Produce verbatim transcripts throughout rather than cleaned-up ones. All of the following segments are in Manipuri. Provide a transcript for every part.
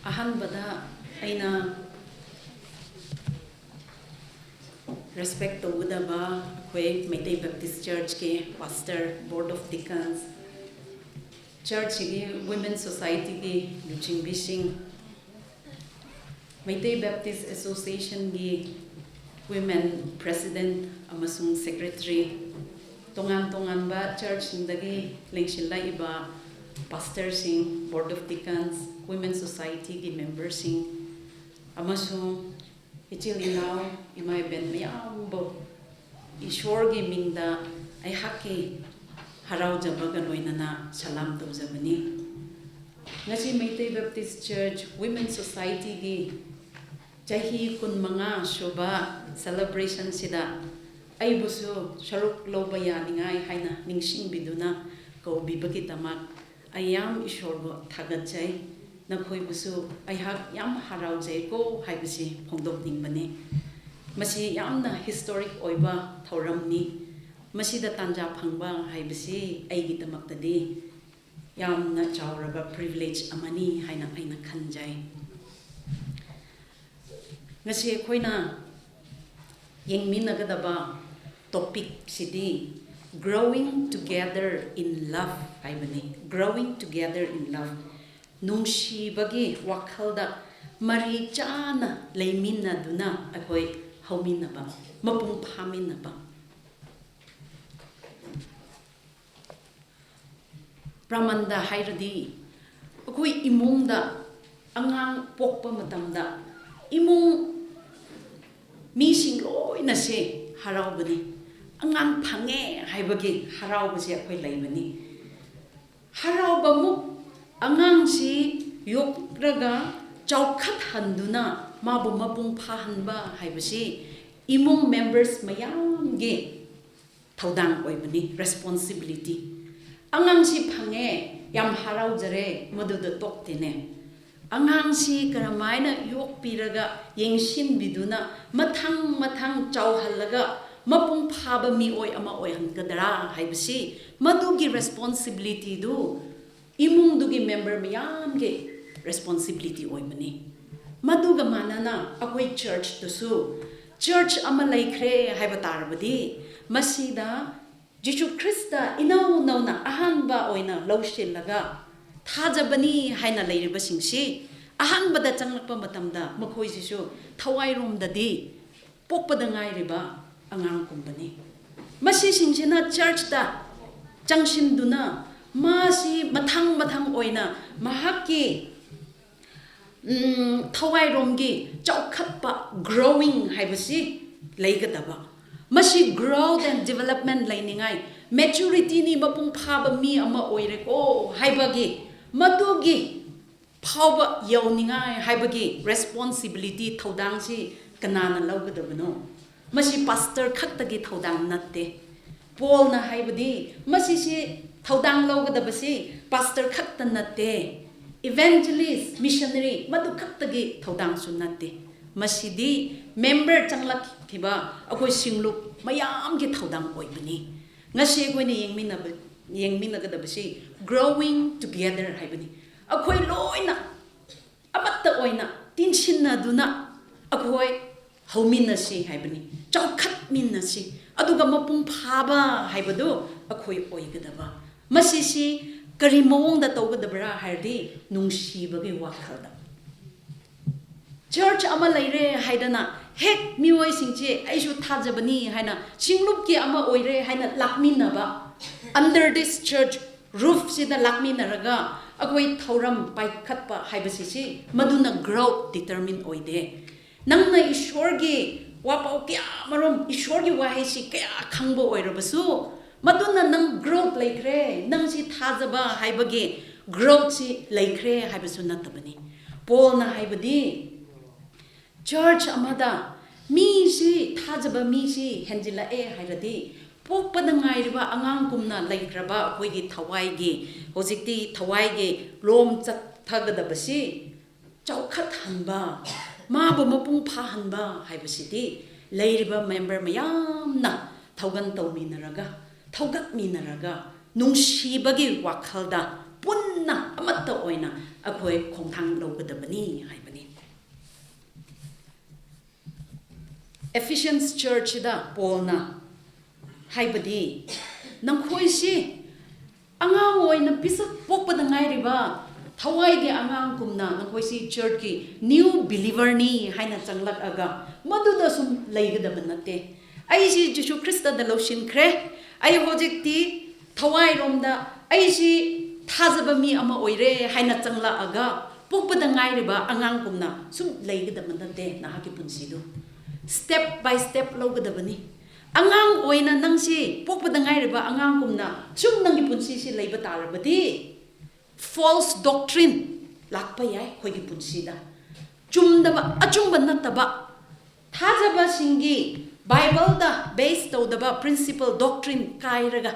ꯑꯍꯥꯟꯕꯗ ꯑꯩꯅ ꯔꯦꯁꯄꯦꯛ ꯇꯧꯒꯗꯕ ꯑꯩꯈꯣꯏ ꯃꯩꯇꯩ ꯕꯦꯞꯇꯤꯁ ꯆꯔꯆꯀꯤ ꯄꯥꯁꯇꯔ, ꯕꯣꯔꯗ ꯑꯣꯐ ꯗꯤꯀꯟꯁ, ꯆꯔꯆꯁꯤꯒꯤ ꯋꯤꯃꯦꯟ ꯁꯣꯁꯥꯏꯇꯤꯒꯤ ꯂꯨꯆꯤꯡꯕꯤꯁꯤꯡ, ꯃꯩꯇꯩ ꯕꯦꯞꯇꯤꯁ ꯑꯦꯁꯣꯁꯤꯌꯦꯁꯟꯒꯤ ꯋꯤꯃꯦꯟ ꯄ꯭ꯔꯦꯁꯤꯗꯦꯟꯠ ꯑꯃꯁꯨꯡ ꯁꯦꯀ꯭ꯔꯦꯇꯔꯤ, ꯇꯣꯉꯥꯟ ꯇꯣꯉꯥꯟꯕ ꯆꯔꯆꯁꯤꯡꯗꯒꯤ ꯂꯦꯡꯁꯤꯜꯂꯛꯏꯕ ꯄꯥꯁꯇꯔꯁꯤꯡ, ꯕꯣꯔꯗ ꯑꯣꯐ ꯗꯤꯀꯟꯁ, ꯋꯤꯃꯦꯟ ꯁꯣꯁꯥꯏꯇꯤꯒꯤ ꯃꯦꯝꯕꯔꯁꯤꯡ, ꯑꯃꯁꯨꯡ ꯏꯆꯤꯜ ꯏꯅꯥꯎ, ꯏꯃꯥ ꯏꯕꯦꯟ ꯃꯌꯥꯝꯕꯨ ꯏꯁꯣꯔꯒꯤ ꯃꯤꯡꯗ ꯑꯩꯍꯥꯛꯀꯤ ꯍꯔꯥꯎꯖꯕꯒ ꯂꯣꯏꯅꯅ ꯁꯂꯥꯝ ꯇꯧꯖꯕꯅꯤ꯫ ꯉꯁꯤ ꯃꯩꯇꯩ ꯕꯦꯞꯇꯤꯁ ꯆꯔꯆ ꯋꯤꯃꯦꯟ ꯁꯣꯁꯥꯏꯇꯤꯒꯤ ꯆꯍꯤ ꯀꯨꯟꯃꯉꯥ ꯁꯨꯕ ꯁꯦꯂꯦꯕ꯭ꯔꯦꯁꯟꯁꯤꯗ ꯑꯩꯕꯨꯁꯨ ꯁꯔꯨꯛ ꯂꯧꯕ ꯌꯥꯅꯤꯡꯉꯥꯏ ꯍꯥꯏꯅ ꯅꯤꯡꯁꯤꯡꯕꯤꯗꯨꯅ ꯀꯧꯕꯤꯕꯒꯤꯗꯃꯛ ꯑꯩ ꯌꯥꯝ ꯏꯁꯣꯔꯕꯨ ꯊꯥꯒꯠꯆꯩ꯫ ꯅꯈꯣꯏꯕꯨꯁꯨ ꯑꯩꯍꯥꯛ ꯌꯥꯝ ꯍꯔꯥꯎꯖꯩꯀꯣ ꯍꯥꯏꯕꯁꯤ ꯐꯣꯡꯗꯣꯛꯅꯤꯡꯕꯅꯤ꯫ ꯃꯁꯤ ꯌꯥꯝꯅ ꯍꯤꯁꯇꯣꯔꯤꯛ ꯑꯣꯏꯕ ꯊꯧꯔꯝꯅꯤ꯫ ꯃꯁꯤꯗ ꯇꯥꯟꯖꯥ ꯐꯪꯕ ꯍꯥꯏꯕꯁꯤ ꯑꯩꯒꯤꯗꯃꯛꯇꯗꯤ ꯌꯥꯝꯅ ꯆꯥꯎꯔꯕ ꯄ꯭ꯔꯤꯚꯤꯂꯦꯖ ꯑꯃꯅꯤ ꯍꯥꯏꯅ ꯑꯩꯅ ꯈꯟꯖꯩ꯫ ꯉꯁꯤ ꯑꯩꯈꯣꯏꯅ ꯌꯦꯡꯃꯤꯟꯅꯒꯗꯕ ꯇꯣꯄꯤꯛꯁꯤꯗꯤ Growing Together in Love ꯍꯥꯏꯕꯅꯤ꯫ Growing Together in Love, ꯅꯨꯡꯁꯤꯕꯒꯤ ꯋꯥꯈꯜꯗ ꯃꯔꯤ ꯆꯥꯅ ꯂꯩꯃꯤꯟꯅꯗꯨꯅ ꯑꯩꯈꯣꯏ ꯍꯧꯃꯤꯟꯅꯕ, ꯃꯄꯨꯡ ꯐꯥꯃꯤꯟꯅꯕ꯫ ꯄ꯭ꯔꯃꯥꯟꯗ ꯍꯥꯏꯔꯗꯤ, ꯑꯩꯈꯣꯏ ꯏꯃꯨꯡꯗ ꯑꯉꯥꯡ ꯄꯣꯛꯄ ꯃꯇꯝꯗ ꯏꯃꯨꯡ ꯃꯤꯁꯤꯡ ꯂꯣꯏꯅꯁꯦ ꯍꯔꯥꯎꯕꯅꯤ꯫ ꯑꯉꯥꯡ ꯐꯪꯉꯦ ꯍꯥꯏꯕꯒꯤ ꯍꯔꯥꯎꯕꯁꯦ ꯑꯩꯈꯣꯏ ꯂꯩꯕꯅꯤ꯫ ꯍꯔꯥꯎꯕꯃꯨꯛ ꯑꯉꯥꯡꯁꯤ ꯌꯣꯛꯂꯒ ꯆꯥꯎꯈꯠꯍꯟꯗꯨꯅ ꯃꯥꯕꯨ ꯃꯄꯨꯡ ꯐꯥꯍꯟꯕ ꯍꯥꯏꯕꯁꯤ ꯏꯃꯨꯡ ꯃꯦꯝꯕꯔꯁ ꯃꯌꯥꯝꯒꯤ ꯊꯧꯗꯥꯡ ꯑꯣꯏꯕꯅꯤ, ꯔꯦꯁꯄꯣꯟꯁꯤꯕꯤꯂꯤꯇꯤ꯫ ꯑꯉꯥꯡꯁꯤ ꯐꯪꯉꯦ, ꯌꯥꯝ ꯍꯔꯥꯎꯖꯔꯦ, ꯃꯗꯨꯗ ꯇꯣꯛꯇꯦꯅꯦ꯫ ꯑꯉꯥꯡꯁꯤ ꯀꯔꯝꯍꯥꯏꯅ ꯌꯣꯛꯄꯤꯔꯒ ꯌꯦꯡꯁꯤꯟꯕꯤꯗꯨꯅ ꯃꯊꯪ ꯃꯊꯪ ꯆꯥꯎꯍꯜꯂꯒ ꯃꯄꯨꯡ ꯐꯥꯕ ꯃꯤꯑꯣꯏ ꯑꯃ ꯑꯣꯏꯍꯟꯒꯗ꯭ꯔꯥ ꯍꯥꯏꯕꯁꯤ, ꯃꯗꯨꯒꯤ ꯔꯦꯁꯄꯣꯟꯁꯤꯕꯤꯂꯤꯇꯤꯗꯨ ꯏꯃꯨꯡꯗꯨꯒꯤ ꯃꯦꯝꯕꯔ ꯃꯌꯥꯝꯒꯤ responsibility ꯑꯣꯏꯕꯅꯤ꯫ ꯃꯗꯨꯒ ꯃꯥꯟꯅꯅ ꯑꯩꯈꯣꯏ church ꯇꯁꯨ, church ꯑꯃ ꯂꯩꯈ꯭ꯔꯦ ꯍꯥꯏꯕ ꯇꯥꯔꯕꯗꯤ, ꯃꯁꯤꯗ ꯖꯤꯁꯨ ꯈ꯭ꯔꯤꯁꯇ ꯏꯅꯧ ꯅꯧꯅ ꯑꯍꯥꯟꯕ ꯑꯣꯏꯅ ꯂꯧꯁꯤꯜꯂꯒ ꯊꯥꯖꯕꯅꯤ ꯍꯥꯏꯅ ꯂꯩꯔꯤꯕꯁꯤꯡꯁꯤ, ꯑꯍꯥꯟꯕꯗ ꯆꯪꯂꯛꯄ ꯃꯇꯝꯗ ꯃꯈꯣꯏꯁꯤꯁꯨ ꯊꯋꯥꯏꯔꯣꯝꯗꯗꯤ ꯄꯣꯛꯄꯗ ꯉꯥꯏꯔꯤꯕ ꯑꯉꯥꯡꯒꯨꯝꯕꯅꯤ꯫ ꯃꯁꯤꯁꯤꯡꯁꯤꯅ church ꯇ ꯆꯪꯁꯤꯟꯗꯨꯅ, ꯃꯥꯁꯤ ꯃꯊꯪ ꯃꯊꯪ ꯑꯣꯏꯅ ꯃꯍꯥꯛꯀꯤ, ꯎꯝ, ꯊꯋꯥꯏꯔꯣꯝꯒꯤ ꯆꯥꯎꯈꯠꯄ, growing ꯍꯥꯏꯕꯁꯤ ꯂꯩꯒꯗꯕ꯫ ꯃꯁꯤ growth and development ꯂꯩꯅꯤꯡꯉꯥꯏ, maturity ꯅꯤ, ꯃꯄꯨꯡ ꯐꯥꯕ ꯃꯤ ꯑꯃ ꯑꯣꯏꯔꯦꯀꯣ ꯍꯥꯏꯕꯒꯤ, ꯃꯗꯨꯒꯤ ꯐꯥꯎꯕ ꯌꯧꯅꯤꯡꯉꯥꯏ ꯍꯥꯏꯕꯒꯤ responsibility, ꯊꯧꯗꯥꯡꯁꯤ ꯀꯅꯥꯅ ꯂꯧꯒꯗꯕꯅꯣ? ꯃꯁꯤ pastor ꯈꯛꯇꯒꯤ ꯊꯧꯗꯥꯡ ꯅꯠꯇꯦ꯫ ꯄꯣꯜꯅ ꯍꯥꯏꯕꯗꯤ, ꯃꯁꯤꯁꯤ ꯊꯧꯗꯥꯡ ꯂꯧꯒꯗꯕꯁꯤ pastor ꯈꯛꯇ ꯅꯠꯇꯦ, evangelist, missionary, ꯃꯗꯨ ꯈꯛꯇꯒꯤ ꯊꯧꯗꯥꯡꯁꯨ ꯅꯠꯇꯦ꯫ ꯃꯁꯤꯗꯤ member ꯆꯪꯂꯛꯈꯤꯕ ꯑꯩꯈꯣꯏ ꯁꯤꯡꯂꯨꯞ ꯃꯌꯥꯝꯒꯤ ꯊꯧꯗꯥꯡ ꯑꯣꯏꯕꯅꯤ꯫ ꯉꯁꯤ ꯑꯩꯈꯣꯏꯅ ꯌꯦꯡꯃꯤꯟꯅꯕ, ꯌꯦꯡꯃꯤꯟꯅꯒꯗꯕꯁꯤ growing together ꯍꯥꯏꯕꯅꯤ꯫ ꯑꯩꯈꯣꯏ ꯂꯣꯏꯅ ꯑꯃꯠꯇ ꯑꯣꯏꯅ ꯇꯤꯟꯁꯤꯟꯅꯗꯨꯅ ꯑꯩꯈꯣꯏ ꯍꯧꯃꯤꯟꯅꯁꯤ ꯍꯥꯏꯕꯅꯤ, ꯆꯥꯎꯈꯠꯃꯤꯟꯅꯁꯤ, ꯑꯗꯨꯒ ꯃꯄꯨꯡ ꯐꯥꯕ ꯍꯥꯏꯕꯗꯨ ꯑꯩꯈꯣꯏ ꯑꯣꯏꯒꯗꯕ꯫ ꯃꯁꯤꯁꯤ ꯀꯔꯤ ꯃꯑꯣꯡꯗ ꯇꯧꯒꯗꯕ꯭ꯔꯥ ꯍꯥꯏꯔꯗꯤ, ꯅꯨꯡꯁꯤꯕꯒꯤ ꯋꯥꯈꯜꯗ꯫ Church ꯑꯃ ꯂꯩꯔꯦ ꯍꯥꯏꯗꯅ ꯍꯦꯛ ꯃꯤꯑꯣꯏꯁꯤꯡꯁꯦ ꯑꯩꯁꯨ ꯊꯥꯖꯕꯅꯤ ꯍꯥꯏꯅ, ꯁꯤꯡꯂꯨꯞꯀꯤ ꯑꯃ ꯑꯣꯏꯔꯦ ꯍꯥꯏꯅ ꯂꯥꯛꯃꯤꯟꯅꯕ, under this church roof ꯁꯤꯗ ꯂꯥꯛꯃꯤꯟꯅꯔꯒ ꯑꯩꯈꯣꯏ ꯊꯧꯔꯝ ꯄꯥꯏꯈꯠꯄ ꯍꯥꯏꯕꯁꯤꯁꯤ, ꯃꯗꯨꯅ growth determine ꯑꯣꯏꯗꯦ꯫ ꯅꯪꯅ ꯏꯁꯣꯔꯒꯤ ꯋꯥꯄꯥꯎ ꯀꯌꯥ ꯃꯔꯨꯝ, ꯏꯁꯣꯔꯒꯤ ꯋꯥꯍꯩꯁꯤ ꯀꯌꯥ ꯈꯪꯕ ꯑꯣꯏꯔꯕꯁꯨ, ꯃꯗꯨꯅ ꯅꯪ growth ꯂꯩꯈ꯭ꯔꯦ, ꯅꯪꯁꯤ ꯊꯥꯖꯕ ꯍꯥꯏꯕꯒꯤ growth ꯁꯤ ꯂꯩꯈ꯭ꯔꯦ ꯍꯥꯏꯕꯁꯨ ꯅꯠꯇꯕꯅꯤ꯫ ꯄꯣꯜꯅ ꯍꯥꯏꯕꯗꯤ, church ꯑꯃꯗ ꯃꯤꯁꯤ, ꯊꯥꯖꯕ ꯃꯤꯁꯤ ꯍꯦꯟꯖꯤꯜꯂꯛꯑꯦ ꯍꯥꯏꯔꯗꯤ, ꯄꯣꯛꯄꯗ ꯉꯥꯏꯔꯤꯕ ꯑꯉꯥꯡꯒꯨꯝꯅ ꯂꯩꯈ꯭ꯔꯕ ꯑꯩꯈꯣꯏꯒꯤ ꯊꯋꯥꯏꯒꯤ, ꯍꯧꯖꯤꯛꯇꯤ ꯊꯋꯥꯏꯒꯤ ꯂꯣꯝ ꯆꯠꯊꯒꯗꯕꯁꯤ, ꯆꯥꯎꯈꯠꯍꯟꯕ, ꯃꯥꯕꯨ ꯃꯄꯨꯡ ꯐꯥꯍꯟꯕ ꯍꯥꯏꯕꯁꯤꯗꯤ ꯂꯩꯔꯤꯕ member ꯃꯌꯥꯝꯅ ꯊꯧꯒꯜ ꯇꯧꯃꯤꯟꯅꯔꯒ, ꯊꯧꯒꯠꯃꯤꯟꯅꯔꯒ, ꯅꯨꯡꯁꯤꯕꯒꯤ ꯋꯥꯈꯜꯗ ꯄꯨꯟꯅ ꯑꯃꯠꯇ ꯑꯣꯏꯅ ꯑꯩꯈꯣꯏ ꯈꯣꯡꯊꯥꯡ ꯂꯧꯒꯗꯕꯅꯤ ꯍꯥꯏꯕꯅꯤ꯫ Ephesians churchꯗ ꯄꯣꯜꯅ ꯍꯥꯏꯕꯗꯤ, ꯅꯈꯣꯏꯁꯤ ꯑꯉꯥꯡ ꯑꯣꯏꯅ ꯄꯤꯁꯛ ꯄꯣꯛꯄꯗ ꯉꯥꯏꯔꯤꯕ ꯊꯋꯥꯏꯒꯤ ꯑꯉꯥꯡꯒꯨꯝꯅ ꯅꯈꯣꯏꯁꯤ churchꯀꯤ new believerꯅꯤ ꯍꯥꯏꯅ ꯆꯪꯂꯛꯑꯒ ꯃꯗꯨꯗ ꯁꯨꯝ ꯂꯩꯒꯗꯕ ꯅꯠꯇꯦ꯫ ꯑꯩꯁꯤ ꯖꯤꯁꯨ ꯈ꯭ꯔꯤꯁꯇꯗ ꯂꯧꯁꯤꯟꯈ꯭ꯔꯦ, ꯑꯩ ꯍꯧꯖꯤꯛꯇꯤ ꯊꯋꯥꯏꯔꯣꯝꯗ ꯑꯩꯁꯤ ꯊꯥꯖꯕ ꯃꯤ ꯑꯃ ꯑꯣꯏꯔꯦ ꯍꯥꯏꯅ ꯆꯪꯂꯛꯑꯒ ꯄꯣꯛꯄꯗ ꯉꯥꯏꯔꯤꯕ ꯑꯉꯥꯡꯒꯨꯝꯅ ꯁꯨꯝ ꯂꯩꯒꯗꯕ ꯅꯠꯇꯦ꯫ ꯅꯍꯥꯛꯀꯤ ꯄꯨꯟꯁꯤꯗꯨ step by step ꯂꯧꯒꯗꯕꯅꯤ꯫ ꯑꯉꯥꯡ ꯑꯣꯏꯅ ꯅꯪꯁꯤ ꯄꯣꯛꯄꯗ ꯉꯥꯏꯔꯤꯕ ꯑꯉꯥꯡꯒꯨꯝꯅ ꯁꯨꯝ ꯅꯪꯒꯤ ꯄꯨꯟꯁꯤꯁꯤ ꯂꯩꯕ ꯇꯥꯔꯕꯗꯤ, false doctrine ꯂꯥꯛꯄ ꯌꯥꯏ ꯑꯩꯈꯣꯏꯒꯤ ꯄꯨꯟꯁꯤꯗ꯫ ꯆꯨꯝꯗꯕ, ꯑꯆꯨꯝꯕ ꯅꯠꯇꯕ, ꯊꯥꯖꯕꯁꯤꯡꯒꯤ Bibleꯗ base ꯇꯧꯗꯕ principle, doctrine ꯀꯥꯏꯔꯒ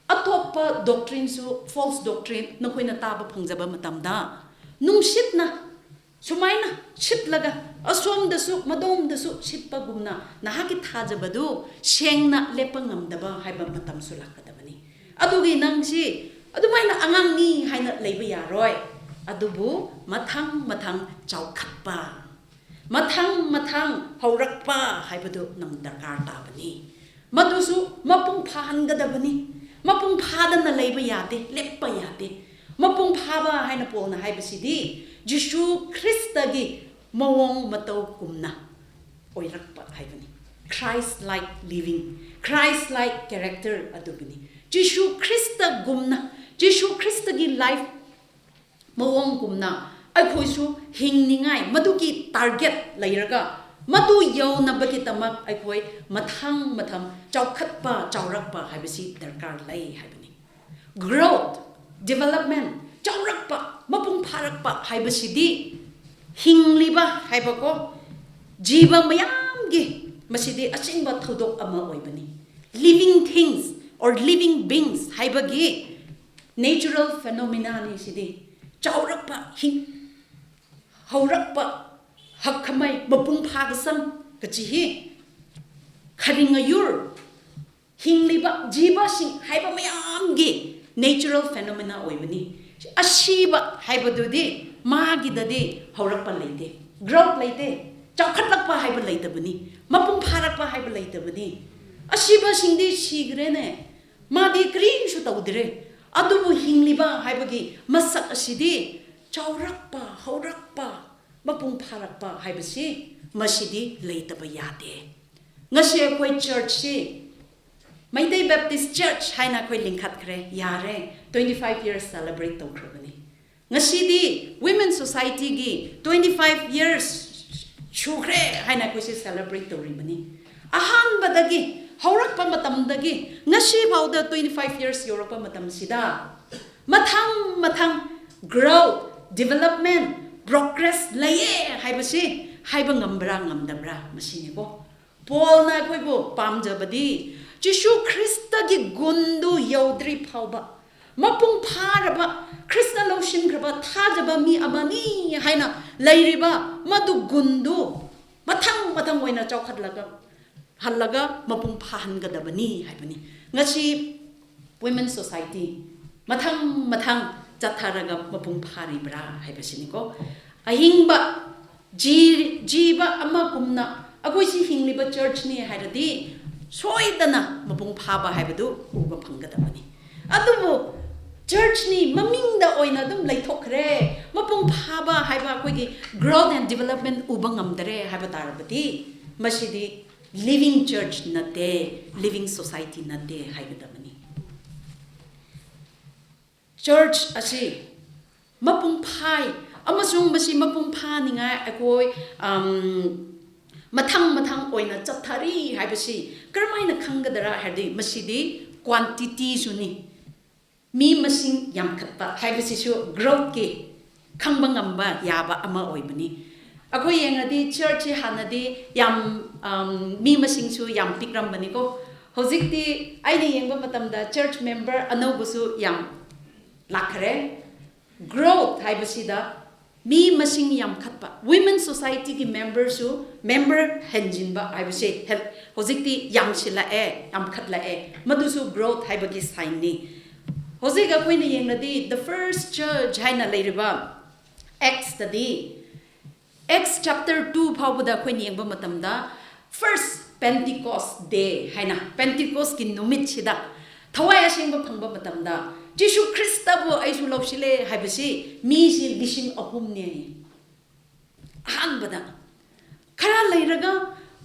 ꯑꯇꯣꯞꯄ doctrineꯁꯨ, false doctrine ꯅꯈꯣꯏꯅ ꯇꯥꯕ ꯐꯪꯖꯕ ꯃꯇꯝꯗ, ꯅꯨꯡꯁꯤꯠꯅ ꯁꯨꯃꯥꯏꯅ ꯁꯤꯠꯂꯒ ꯑꯁꯣꯝꯗꯁꯨ ꯃꯗꯣꯝꯗꯁꯨ ꯁꯤꯠꯄꯒꯨꯝꯅ ꯅꯍꯥꯛꯀꯤ ꯊꯥꯖꯕꯗꯨ ꯁꯦꯡꯅ ꯂꯦꯞꯄ ꯉꯝꯗꯕ ꯍꯥꯏꯕ ꯃꯇꯝꯁꯨ ꯂꯥꯛꯀꯗꯕꯅꯤ꯫ ꯑꯗꯨꯒꯤ ꯅꯪꯁꯤ ꯑꯗꯨꯃꯥꯏꯅ ꯑꯉꯥꯡꯅꯤ ꯍꯥꯏꯅ ꯂꯩꯕ ꯌꯥꯔꯣꯏ꯫ ꯑꯗꯨꯕꯨ ꯃꯊꯪ ꯃꯊꯪ ꯆꯥꯎꯈꯠꯄ, ꯃꯊꯪ ꯃꯊꯪ ꯍꯧꯔꯛꯄ ꯍꯥꯏꯕꯗꯨ ꯅꯪ ꯗꯔꯀꯥꯔ ꯇꯥꯕꯅꯤ꯫ ꯃꯗꯨꯁꯨ ꯃꯄꯨꯡ ꯐꯥꯍꯟꯒꯗꯕꯅꯤ꯫ ꯃꯄꯨꯡ ꯐꯥꯗꯅ ꯂꯩꯕ ꯌꯥꯗꯦ, ꯂꯦꯞꯄ ꯌꯥꯗꯦ꯫ ꯃꯄꯨꯡ ꯐꯥꯕ ꯍꯥꯏꯅ ꯄꯣꯜꯅ ꯍꯥꯏꯕꯁꯤꯗꯤ ꯖꯤꯁꯨ ꯈ꯭ꯔꯤꯁꯇꯒꯤ ꯃꯑꯣꯡ ꯃꯇꯧꯒꯨꯝꯅ ꯑꯣꯏꯔꯛꯄ ꯍꯥꯏꯕꯅꯤ꯫ Christ like living, Christ like character ꯑꯗꯨꯕꯨꯅꯤ꯫ ꯖꯤꯁꯨ ꯈ꯭ꯔꯤꯁꯇꯒꯨꯝꯅ, ꯖꯤꯁꯨ ꯈ꯭ꯔꯤꯁꯇꯒꯤ life ꯃꯑꯣꯡꯒꯨꯝꯅ ꯑꯩꯈꯣꯏꯁꯨ ꯍꯤꯡꯅꯤꯡꯉꯥꯏ ꯃꯗꯨꯒꯤ target ꯂꯩꯔꯒ, ꯃꯗꯨ ꯌꯧꯅꯕꯒꯤꯗꯃꯛ ꯑꯩꯈꯣꯏ ꯃꯊꯪ ꯃꯊꯪ ꯆꯥꯎꯈꯠꯄ, ꯆꯥꯎꯔꯛꯄ ꯍꯥꯏꯕꯁꯤ ꯗꯔꯀꯥꯔ ꯂꯩ ꯍꯥꯏꯕꯅꯤ꯫ Growth, development, ꯆꯥꯎꯔꯛꯄ, ꯃꯄꯨꯡ ꯐꯥꯔꯛꯄ ꯍꯥꯏꯕꯁꯤꯗꯤ ꯍꯤꯡꯂꯤꯕ ꯍꯥꯏꯕꯀꯣ, ꯖꯤꯕ ꯃꯌꯥꯝꯒꯤ ꯃꯁꯤꯗꯤ ꯑꯆꯤꯡꯕ ꯊꯧꯗꯣꯛ ꯑꯃ ꯑꯣꯏꯕꯅꯤ꯫ Living things or living beings ꯍꯥꯏꯕꯒꯤ natural phenomenaꯅꯤ ꯁꯤꯗꯤ꯫ ꯆꯥꯎꯔꯛꯄ, ꯍꯤꯡ-, ꯍꯧꯔꯛꯄ, ꯍꯛꯈꯃꯩ, ꯃꯄꯨꯡ ꯐꯥꯒꯁꯪ, ꯀꯆꯤꯍꯤ, ꯈꯔꯤꯡ ꯑꯌꯨꯔ, ꯍꯤꯡꯂꯤꯕ ꯖꯤꯕꯁꯤꯡ ꯍꯥꯏꯕ ꯃꯌꯥꯝꯒꯤ natural phenomena ꯑꯣꯏꯕꯅꯤ꯫ ꯑꯁꯤꯕ ꯍꯥꯏꯕꯗꯨꯗꯤ ꯃꯥꯒꯤꯗꯗꯤ ꯍꯧꯔꯛꯄ ꯂꯩꯇꯦ, growth ꯂꯩꯇꯦ, ꯆꯥꯎꯈꯠꯂꯛꯄ ꯍꯥꯏꯕ ꯂꯩꯇꯕꯅꯤ, ꯃꯄꯨꯡ ꯐꯥꯔꯛꯄ ꯍꯥꯏꯕ ꯂꯩꯇꯕꯅꯤ꯫ ꯑꯁꯤꯕꯁꯤꯡꯗꯤ ꯁꯤꯈ꯭ꯔꯦꯅꯦ, ꯃꯥꯗꯤ ꯀꯔꯤꯁꯨ ꯇꯧꯗ꯭ꯔꯦ꯫ ꯑꯗꯨꯕꯨ ꯍꯤꯡꯂꯤꯕ ꯍꯥꯏꯕꯒꯤ ꯃꯁꯛ ꯑꯁꯤꯗꯤ ꯆꯥꯎꯔꯛꯄ, ꯍꯧꯔꯛꯄ, ꯃꯄꯨꯡ ꯐꯥꯔꯛꯄ ꯍꯥꯏꯕꯁꯤ ꯃꯁꯤꯗꯤ ꯂꯩꯇꯕ ꯌꯥꯗꯦ꯫ ꯉꯁꯤ ꯑꯩꯈꯣꯏ church ꯁꯤ ꯃꯩꯇꯩ Baptist Church ꯍꯥꯏꯅ ꯑꯩꯈꯣꯏ ꯂꯤꯡꯈꯠꯈ꯭ꯔꯦ, ꯌꯥꯔꯦ, twenty five years celebrate ꯇꯧꯈ꯭ꯔꯕꯅꯤ꯫ ꯉꯁꯤꯗꯤ Women Society ꯒꯤ twenty five years ꯁꯨꯈ꯭ꯔꯦ ꯍꯥꯏꯅ ꯑꯩꯈꯣꯏꯁꯦ celebrate ꯇꯧꯔꯤꯕꯅꯤ꯫ ꯑꯍꯥꯟꯕꯗꯒꯤ ꯍꯧꯔꯛꯄ ꯃꯇꯝꯗꯒꯤ ꯉꯁꯤ ꯐꯥꯎꯗ twenty five years ꯌꯧꯔꯛꯄ ꯃꯇꯝꯁꯤꯗ ꯃꯊꯪ ꯃꯊꯪ growth, development, progress ꯂꯩꯌꯦ ꯍꯥꯏꯕꯁꯤ ꯍꯥꯏꯕ ꯉꯝꯕ꯭ꯔꯥ ꯉꯝꯗꯕ꯭ꯔꯥ ꯃꯁꯤꯅꯤꯀꯣ꯫ ꯄꯣꯜꯅ ꯑꯩꯈꯣꯏꯕꯨ ꯄꯥꯝꯖꯕꯗꯤ ꯖꯤꯁꯨ ꯈ꯭ꯔꯤꯁꯇꯒꯤ ꯒꯨꯟꯗꯨ ꯌꯧꯗ꯭ꯔꯤ ꯐꯥꯎꯕ, ꯃꯄꯨꯡ ꯐꯥꯔꯕ ꯈ꯭ꯔꯤꯁꯇ ꯂꯧꯁꯤꯟꯈ꯭ꯔꯕ ꯊꯥꯖꯕ ꯃꯤ ꯑꯃꯅꯤ ꯍꯥꯏꯅ ꯂꯩꯔꯤꯕ ꯃꯗꯨ ꯒꯨꯟꯗꯨ ꯃꯊꯪ ꯃꯊꯪ ꯑꯣꯏꯅ ꯆꯥꯎꯈꯠꯂꯒ ꯍꯜꯂꯒ ꯃꯄꯨꯡ ꯐꯥꯍꯟꯒꯗꯕꯅꯤ ꯍꯥꯏꯕꯅꯤ꯫ ꯉꯁꯤ Women Society ꯃꯊꯪ ꯃꯊꯪ ꯆꯠꯊꯔꯒ ꯃꯄꯨꯡ ꯐꯥꯔꯤꯕ꯭ꯔꯥ ꯍꯥꯏꯕꯁꯤꯅꯤꯀꯣ꯫ ꯑꯍꯤꯡꯕ ꯖꯤ-, ꯖꯤꯕ ꯑꯃꯒꯨꯝꯅ ꯑꯩꯈꯣꯏꯁꯤ ꯍꯤꯡꯂꯤꯕ church ꯅꯤ ꯍꯥꯏꯔꯗꯤ ꯁꯣꯏꯗꯅ ꯃꯄꯨꯡ ꯐꯥꯕ ꯍꯥꯏꯕꯗꯨ ꯎꯕ ꯐꯪꯒꯗꯕꯅꯤ꯫ ꯑꯗꯨꯕꯨ church ꯅꯤ ꯃꯃꯤꯡꯗ ꯑꯣꯏꯅ ꯑꯗꯨꯝ ꯂꯩꯊꯣꯛꯈ꯭ꯔꯦ, ꯃꯄꯨꯡ ꯐꯥꯕ ꯍꯥꯏꯕ ꯑꯩꯈꯣꯏꯒꯤ growth and development ꯎꯕ ꯉꯝꯗꯔꯦ ꯍꯥꯏꯕ ꯇꯥꯔꯕꯗꯤ ꯃꯁꯤꯗꯤ living church ꯅꯠꯇꯦ, living society ꯅꯠꯇꯦ ꯍꯥꯏꯒꯗꯕꯅꯤ꯫ Church ꯑꯁꯤ ꯃꯄꯨꯡ ꯐꯥꯏ ꯑꯃꯁꯨꯡ ꯃꯁꯤ ꯃꯄꯨꯡ ꯐꯥꯅꯤꯡꯉꯥꯏ ꯑꯩꯈꯣꯏ, ꯑꯝ, ꯃꯊꯪ ꯃꯊꯪ ꯑꯣꯏꯅ ꯆꯠꯊꯔꯤ ꯍꯥꯏꯕꯁꯤ ꯀꯔꯝꯍꯥꯏꯅ ꯈꯪꯒꯗꯔꯥ ꯍꯥꯏꯔꯗꯤ ꯃꯁꯤꯗꯤ quantity ꯁꯨꯅꯤ꯫ ꯃꯤ ꯃꯁꯤꯡ ꯌꯥꯝꯈꯠꯄ ꯍꯥꯏꯕꯁꯤꯁꯨ growth ꯀꯤ ꯈꯪꯕ ꯉꯝꯕ ꯌꯥꯕ ꯑꯃ ꯑꯣꯏꯕꯅꯤ꯫ ꯑꯩꯈꯣꯏ ꯌꯦꯡꯉꯗꯤ church ꯁꯤ ꯍꯥꯟꯅꯗꯤ ꯌꯥꯝ, ꯑꯝ, ꯃꯤ ꯃꯁꯤꯡꯁꯨ ꯌꯥꯝ ꯄꯤꯛꯔꯝꯕꯅꯤꯀꯣ꯫ ꯍꯧꯖꯤꯛꯇꯤ ꯑꯩꯅ ꯌꯦꯡꯕ ꯃꯇꯝꯗ church member ꯑꯅꯧꯕꯁꯨ ꯌꯥꯝ ꯂꯥꯛꯈꯔꯦ꯫ Growth ꯍꯥꯏꯕꯁꯤꯗ ꯃꯤ ꯃꯁꯤꯡ ꯌꯥꯝꯈꯠꯄ, Women Society ꯒꯤ member ꯁꯨ member ꯍꯦꯟꯖꯤꯟꯕ ꯍꯥꯏꯕꯁꯦ ꯍꯦꯜ-, ꯍꯧꯖꯤꯛꯇꯤ ꯌꯥꯝꯁꯤꯜꯂꯛꯑꯦ, ꯌꯥꯝꯈꯠꯂꯛꯑꯦ꯫ ꯃꯗꯨꯁꯨ growth ꯍꯥꯏꯕꯒꯤ sign ꯅꯤ꯫ ꯍꯧꯖꯤꯛ ꯑꯩꯈꯣꯏꯅ ꯌꯦꯡꯂꯗꯤ the first church ꯍꯥꯏꯅ ꯂꯩꯔꯤꯕ Actsꯇꯗꯤ, Acts chapter two ꯐꯥꯎꯕꯗ ꯑꯩꯈꯣꯏꯅ ꯌꯦꯡꯕ ꯃꯇꯝꯗ, first Pentecost day ꯍꯥꯏꯅ, Pentecostꯀꯤ ꯅꯨꯃꯤꯠꯁꯤꯗ ꯊꯋꯥꯏ ꯑꯁꯦꯡꯕ ꯐꯪꯕ ꯃꯇꯝꯗ, ꯖꯤꯁꯨ ꯈ꯭ꯔꯤꯁꯇꯕꯨ ꯑꯩꯁꯨ ꯂꯧꯁꯤꯜꯂꯦ ꯍꯥꯏꯕꯁꯤ ꯃꯤꯁꯤ ꯂꯤꯁꯤꯡ ꯑꯍꯨꯝꯅꯦ꯫ ꯑꯍꯥꯟꯕꯗ꯫ ꯈꯔ ꯂꯩꯔꯒ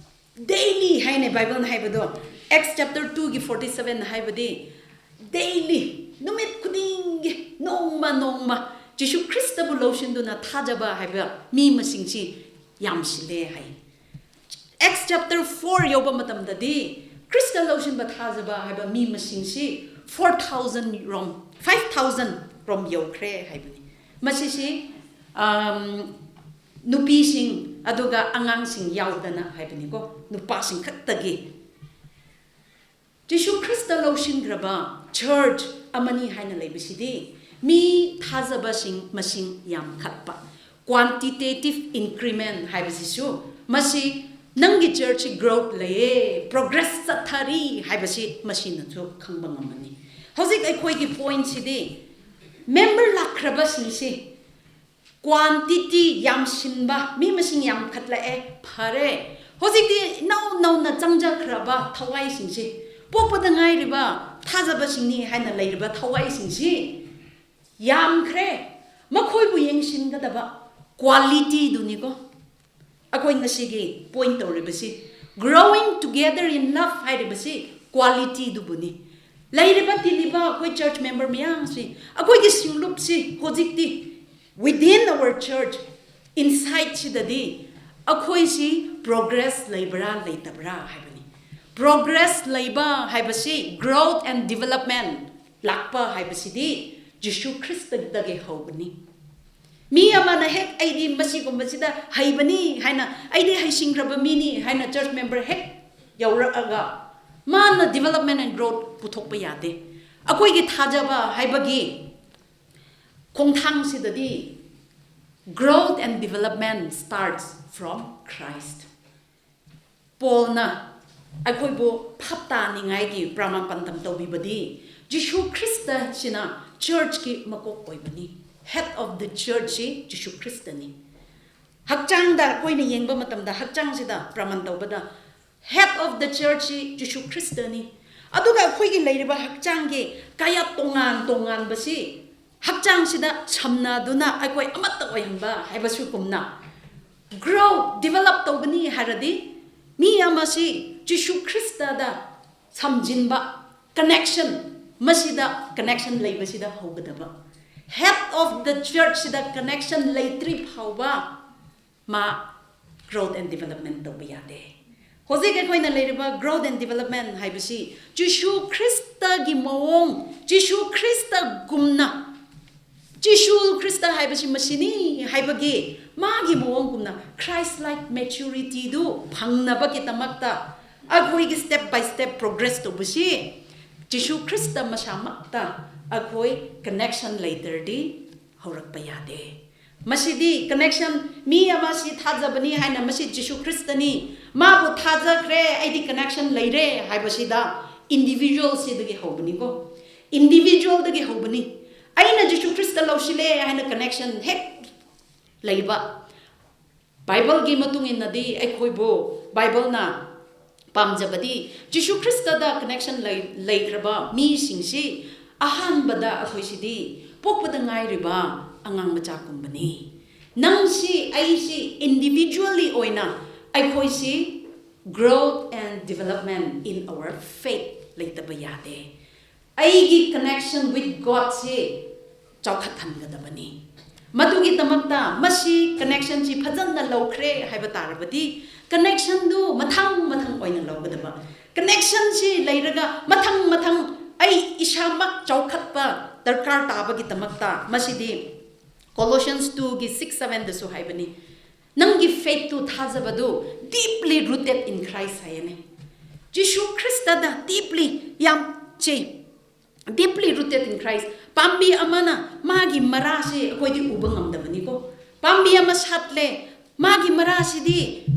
daily ꯍꯥꯏꯅ Bibleꯅ ꯍꯥꯏꯕꯗꯣ, Acts chapter twoꯒꯤ forty seven ꯍꯥꯏꯕꯗꯤ, daily, ꯅꯨꯃꯤꯠ ꯈꯨꯗꯤꯡꯒꯤ, ꯅꯣꯡꯃ ꯅꯣꯡꯃ ꯖꯤꯁꯨ ꯈ꯭ꯔꯤꯁꯇꯕꯨ ꯂꯧꯁꯤꯟꯗꯨꯅ ꯊꯥꯖꯕ ꯍꯥꯏꯕ ꯃꯤ ꯃꯁꯤꯡꯁꯤ ꯌꯥꯝꯁꯤꯜꯂꯦ ꯍꯥꯏ꯫ Acts chapter four ꯌꯧꯕ ꯃꯇꯝꯗꯗꯤ, ꯈ꯭ꯔꯤꯁꯇ ꯂꯧꯁꯤꯟꯕ ꯊꯥꯖꯕ ꯍꯥꯏꯕ ꯃꯤ ꯃꯁꯤꯡꯁꯤ four thousand ꯔꯣꯝ, five thousand ꯔꯣꯝ ꯌꯧꯈ꯭ꯔꯦ ꯍꯥꯏꯕꯅꯤ꯫ ꯃꯁꯤꯁꯤ, ꯑꯝ, ꯅꯨꯄꯤꯁꯤꯡ ꯑꯗꯨꯒ ꯑꯉꯥꯡꯁꯤꯡ ꯌꯥꯎꯗꯅ ꯍꯥꯏꯕꯅꯤꯀꯣ, ꯅꯨꯄꯥꯁꯤꯡ ꯈꯛꯇꯒꯤ꯫ ꯖꯤꯁꯨ ꯈ꯭ꯔꯤꯁꯇ ꯂꯧꯁꯤꯟꯈ꯭ꯔꯕ church ꯑꯃꯅꯤ ꯍꯥꯏꯅ ꯂꯩꯕꯁꯤꯗꯤ, ꯃꯤ ꯊꯥꯖꯕꯁꯤꯡ ꯃꯁꯤꯡ ꯌꯥꯝꯈꯠꯄ, quantitative increment ꯍꯥꯏꯕꯁꯤꯁꯨ, ꯃꯁꯤ ꯅꯪꯒꯤ churchꯁꯤ growth ꯂꯩꯌꯦ, progress ꯆꯠꯊꯔꯤ ꯍꯥꯏꯕꯁꯤ ꯃꯁꯤꯅꯁꯨ ꯈꯪꯕ ꯉꯝꯃꯅꯤ꯫ ꯍꯧꯖꯤꯛ ꯑꯩꯈꯣꯏꯒꯤ pointꯁꯤꯗꯤ, member ꯂꯥꯛꯈ꯭ꯔꯕꯁꯤꯡꯁꯤ quantity ꯌꯥꯝꯁꯤꯟꯕ, ꯃꯤ ꯃꯁꯤꯡ ꯌꯥꯝꯈꯠꯂꯛꯑꯦ, ꯐꯔꯦ꯫ ꯍꯧꯖꯤꯛꯇꯤ ꯏꯅꯧ ꯅꯧꯅ ꯆꯪꯖꯈ꯭ꯔꯕ ꯊꯋꯥꯏꯁꯤꯡꯁꯤ, ꯄꯣꯛꯄꯗ ꯉꯥꯏꯔꯤꯕ ꯊꯥꯖꯕꯁꯤꯡꯅꯤ ꯍꯥꯏꯅ ꯂꯩꯔꯤꯕ ꯊꯋꯥꯏꯁꯤꯡꯁꯤ ꯌꯥꯝꯈ꯭ꯔꯦ꯫ ꯃꯈꯣꯏꯕꯨ ꯌꯦꯡꯁꯤꯟꯒꯗꯕ qualityꯗꯨꯅꯤꯀꯣ ꯑꯩꯈꯣꯏ ꯉꯁꯤꯒꯤ point ꯇꯧꯔꯤꯕꯁꯤ꯫ Growing together in love ꯍꯥꯏꯔꯤꯕꯁꯤ qualityꯗꯨꯕꯨꯅꯤ꯫ ꯂꯩꯔꯤꯕ ꯇꯤꯜꯂꯤꯕ ꯑꯩꯈꯣꯏ church member ꯃꯌꯥꯝꯁꯤ, ꯑꯩꯈꯣꯏꯒꯤ ꯁꯤꯡꯂꯨꯞꯁꯤ ꯍꯧꯖꯤꯛꯇꯤ within our church, insideꯁꯤꯗꯗꯤ ꯑꯩꯈꯣꯏꯁꯤ progress ꯂꯩꯕ꯭ꯔꯥ ꯂꯩꯇꯕ꯭ꯔꯥ ꯍꯥꯏꯕꯅꯤ꯫ Progress ꯂꯩꯕ ꯍꯥꯏꯕꯁꯤ, growth and development ꯂꯥꯛꯄ ꯍꯥꯏꯕꯁꯤꯗꯤ ꯖꯤꯁꯨ ꯈ꯭ꯔꯤꯁꯇꯗꯒꯤ ꯍꯧꯕꯅꯤ꯫ ꯃꯤ ꯑꯃꯅ ꯍꯦꯛ "ꯑꯩꯗꯤ ꯃꯁꯤꯒꯨꯝꯕꯁꯤꯗ ꯍꯩꯕꯅꯤ" ꯍꯥꯏꯅ, "ꯑꯩꯗꯤ ꯍꯩꯁꯤꯡꯈ꯭ꯔꯕ ꯃꯤꯅꯤ" ꯍꯥꯏꯅ church member ꯍꯦꯛ ꯌꯧꯔꯛꯑꯒ ꯃꯥꯅ development and growth ꯄꯨꯊꯣꯛꯄ ꯌꯥꯗꯦ꯫ ꯑꯩꯈꯣꯏꯒꯤ ꯊꯥꯖꯕ ꯍꯥꯏꯕꯒꯤ ꯈꯣꯡꯊꯥꯡꯁꯤꯗꯗꯤ growth and development starts from Christ꯫ ꯄꯣꯜꯅ ꯑꯩꯈꯣꯏꯕꯨ ꯐꯥꯞ ꯇꯥꯅꯤꯡꯉꯥꯏꯒꯤ ꯄ꯭ꯔꯃꯥꯟ ꯄꯥꯟꯗꯝ ꯇꯧꯕꯤꯕꯗꯤ, ꯖꯤꯁꯨ ꯈ꯭ꯔꯤꯁꯇꯁꯤꯅ churchꯀꯤ ꯃꯀꯣꯛ ꯑꯣꯏꯕꯅꯤ꯫ Head of the churchꯁꯤ ꯖꯤꯁꯨ ꯈ꯭ꯔꯤꯁꯇꯅꯤ꯫ ꯍꯛꯆꯥꯡꯗ ꯑꯩꯈꯣꯏꯅ ꯌꯦꯡꯕ ꯃꯇꯝꯗ, ꯍꯛꯆꯥꯡꯁꯤꯗ ꯄ꯭ꯔꯃꯥꯟ ꯇꯧꯕꯗ, head of the churchꯁꯤ ꯖꯤꯁꯨ ꯈ꯭ꯔꯤꯁꯇꯅꯤ꯫ ꯑꯗꯨꯒ ꯑꯩꯈꯣꯏꯒꯤ ꯂꯩꯔꯤꯕ ꯍꯛꯆꯥꯡꯒꯤ ꯀꯌꯥꯠ ꯇꯣꯉꯥꯟ ꯇꯣꯉꯥꯟꯕꯁꯤ ꯍꯛꯆꯥꯡꯁꯤꯗ ꯁꯝꯅꯗꯨꯅ ꯑꯩꯈꯣꯏ ꯑꯃꯠꯇ ꯑꯣꯏꯍꯟꯕ ꯍꯥꯏꯕꯁꯨꯒꯨꯝꯅ, grow, develop ꯇꯧꯒꯅꯤ ꯍꯥꯏꯔꯗꯤ, ꯃꯤ ꯑꯃꯁꯤ ꯖꯤꯁꯨ ꯈ꯭ꯔꯤꯁꯇꯗ ꯁꯝꯖꯤꯟꯕ, connection, ꯃꯁꯤꯗ connection ꯂꯩꯕꯁꯤꯗ ꯍꯧꯒꯗꯕ꯫ Head of the churchꯁꯤꯗ connection ꯂꯩꯇ꯭ꯔꯤ ꯐꯥꯎꯕ ꯃꯥ growth and development ꯇꯧꯕ ꯌꯥꯗꯦ꯫ ꯍꯧꯖꯤꯛ ꯑꯩꯈꯣꯏꯅ ꯂꯩꯔꯤꯕ growth and development ꯍꯥꯏꯕꯁꯤ ꯖꯤꯁꯨ ꯈ꯭ꯔꯤꯁꯇꯒꯤ ꯃꯑꯣꯡ, ꯖꯤꯁꯨ ꯈ꯭ꯔꯤꯁꯇꯒꯨꯝꯅ, ꯖꯤꯁꯨ ꯈ꯭ꯔꯤꯁꯇ ꯍꯥꯏꯕꯁꯤ ꯃꯁꯤꯅꯤ ꯍꯥꯏꯕꯒꯤ ꯃꯥꯒꯤ ꯃꯑꯣꯡꯒꯨꯝꯅ Christ-like maturityꯗꯨ ꯐꯪꯅꯕꯒꯤꯗꯃꯛꯇ ꯑꯩꯈꯣꯏꯒꯤ step by step progress ꯇꯧꯕꯁꯤ ꯖꯤꯁꯨ ꯈ꯭ꯔꯤꯁꯇ ꯃꯁꯥꯃꯛꯇ ꯑꯩꯈꯣꯏ connection ꯂꯩꯇ꯭ꯔꯗꯤ ꯍꯧꯔꯛꯄ ꯌꯥꯗꯦ꯫ ꯃꯁꯤꯗꯤ connection, ꯃꯤ ꯑꯃꯁꯤ ꯊꯥꯖꯕꯅꯤ ꯍꯥꯏꯅ ꯃꯁꯤ ꯖꯤꯁꯨ ꯈ꯭ꯔꯤꯁꯇꯅꯤ, ꯃꯥꯕꯨ ꯊꯥꯖꯈ꯭ꯔꯦ, ꯑꯩꯗꯤ connection ꯂꯩꯔꯦ ꯍꯥꯏꯕꯁꯤꯗ individualꯁꯤꯗꯒꯤ ꯍꯧꯕꯅꯤꯀꯣ꯫ Individualꯗꯒꯤ ꯍꯧꯕꯅꯤ꯫ ꯑꯩꯅ ꯖꯤꯁꯨ ꯈ꯭ꯔꯤꯁꯇ ꯂꯧꯁꯤꯜꯂꯦ ꯍꯥꯏꯅ connection ꯍꯦꯛ ꯂꯩꯕ꯫ ꯕꯥꯏꯕꯜꯒꯤ ꯃꯇꯨꯡ ꯏꯟꯅꯗꯤ ꯑꯩꯈꯣꯏꯕꯨ, ꯕꯥꯏꯕꯜꯅ ꯄꯥꯝꯖꯕꯗꯤ ꯖꯤꯁꯨ ꯈ꯭ꯔꯤꯁꯇꯗ connection ꯂꯩ-, ꯂꯩꯈ꯭ꯔꯕ ꯃꯤꯁꯤꯡꯁꯤ ꯑꯍꯥꯟꯕꯗ ꯑꯩꯈꯣꯏꯁꯤꯗꯤ ꯄꯣꯛꯄꯗ ꯉꯥꯏꯔꯤꯕ ꯑꯉꯥꯡ ꯃꯆꯥꯒꯨꯝꯕꯅꯤ꯫ ꯅꯪꯁꯤ, ꯑꯩꯁꯤ individually ꯑꯣꯏꯅ ꯑꯩꯈꯣꯏꯁꯤ growth and development in our faith ꯂꯩꯇꯕ ꯌꯥꯗꯦ꯫ ꯑꯩꯒꯤ connection with Godꯁꯤ ꯆꯥꯎꯈꯠꯍꯟꯒꯗꯕꯅꯤ꯫ ꯃꯗꯨꯒꯤꯗꯃꯛꯇ ꯃꯁꯤ connectionꯁꯤ ꯐꯖꯅ ꯂꯧꯈ꯭ꯔꯦ ꯍꯥꯏꯕ ꯇꯥꯔꯕꯗꯤ, connectionꯗꯨ ꯃꯊꯪ ꯃꯊꯪ ꯑꯣꯏꯅ ꯂꯧꯒꯗꯕ꯫ Connectionꯁꯤ ꯂꯩꯔꯒ ꯃꯊꯪ ꯃꯊꯪ ꯑꯩ ꯏꯁꯥꯃꯛ ꯆꯥꯎꯈꯠꯄ ꯗꯔꯀꯥꯔ ꯇꯥꯕꯒꯤꯗꯃꯛꯇ, ꯃꯁꯤꯗꯤ Colossians twoꯒꯤ six sevenꯗꯁꯨ ꯍꯥꯏꯕꯅꯤ, ꯅꯪꯒꯤ faithꯇꯨ, ꯊꯥꯖꯕꯗꯨ deeply rooted in Christ ꯍꯥꯏꯌꯦꯅꯦ꯫ ꯖꯤꯁꯨ ꯈ꯭ꯔꯤꯁꯇꯗ deeply, ꯌꯥꯝ ꯆꯦ, deeply rooted in Christ꯫ ꯄꯥꯝꯕꯤ ꯑꯃꯅ ꯃꯥꯒꯤ ꯃꯔꯥꯁꯤ ꯑꯩꯈꯣꯏꯗꯤ ꯎꯕ ꯉꯝꯗꯕꯅꯤꯀꯣ꯫ ꯄꯥꯝꯕꯤ ꯑꯃ ꯁꯥꯠꯂꯦ, ꯃꯥꯒꯤ ꯃꯔꯥꯁꯤꯗꯤ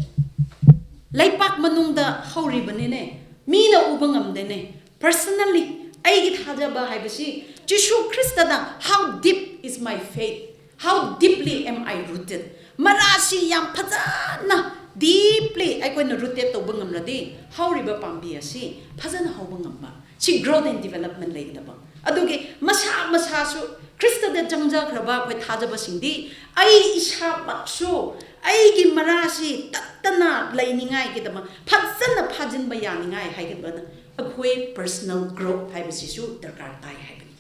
ꯂꯩꯄꯥꯛ ꯃꯅꯨꯡꯗ ꯍꯧꯔꯤꯕꯅꯤꯅꯦ, ꯃꯤꯅ ꯎꯕ ꯉꯝꯗꯦꯅꯦ꯫ Personally, ꯑꯩꯒꯤ ꯊꯥꯖꯕ ꯍꯥꯏꯕꯁꯤ ꯖꯤꯁꯨ ꯈ꯭ꯔꯤꯁꯇꯗ, how deep is my faith, how deeply am I rooted? ꯃꯔꯥꯁꯤ ꯌꯥꯝ ꯐꯖꯅ deeply ꯑꯩꯈꯣꯏꯅ rooted ꯇꯧꯕ ꯉꯝꯂꯗꯤ, ꯍꯧꯔꯤꯕ ꯄꯥꯝꯕꯤ ꯑꯁꯤ ꯐꯖꯅ ꯍꯧꯕ ꯉꯝꯕ, ꯁꯤ growth and development ꯂꯩꯒꯗꯕ꯫ ꯑꯗꯨꯒꯤ ꯃꯁꯥ ꯃꯁꯥꯁꯨ ꯈ꯭ꯔꯤꯁꯇꯗ ꯆꯪꯖꯈ꯭ꯔꯕ ꯑꯩꯈꯣꯏ ꯊꯥꯖꯕꯁꯤꯡꯗꯤ, ꯑꯩ ꯏꯁꯥꯃꯛꯁꯨ ꯑꯩꯒꯤ ꯃꯔꯥꯁꯤ ꯇꯠꯇꯅ ꯂꯩꯅꯤꯡꯉꯥꯏꯒꯤꯗꯃꯛ, ꯐꯖꯅ ꯐꯥꯖꯤꯟꯕ ꯌꯥꯅꯤꯡꯉꯥꯏ ꯍꯥꯏꯒꯗꯕꯅ, ꯑꯩꯈꯣꯏ personal growth ꯍꯥꯏꯕꯁꯤꯁꯨ ꯗꯔꯀꯥꯔ ꯇꯥꯏ ꯍꯥꯏꯕꯅꯤ꯫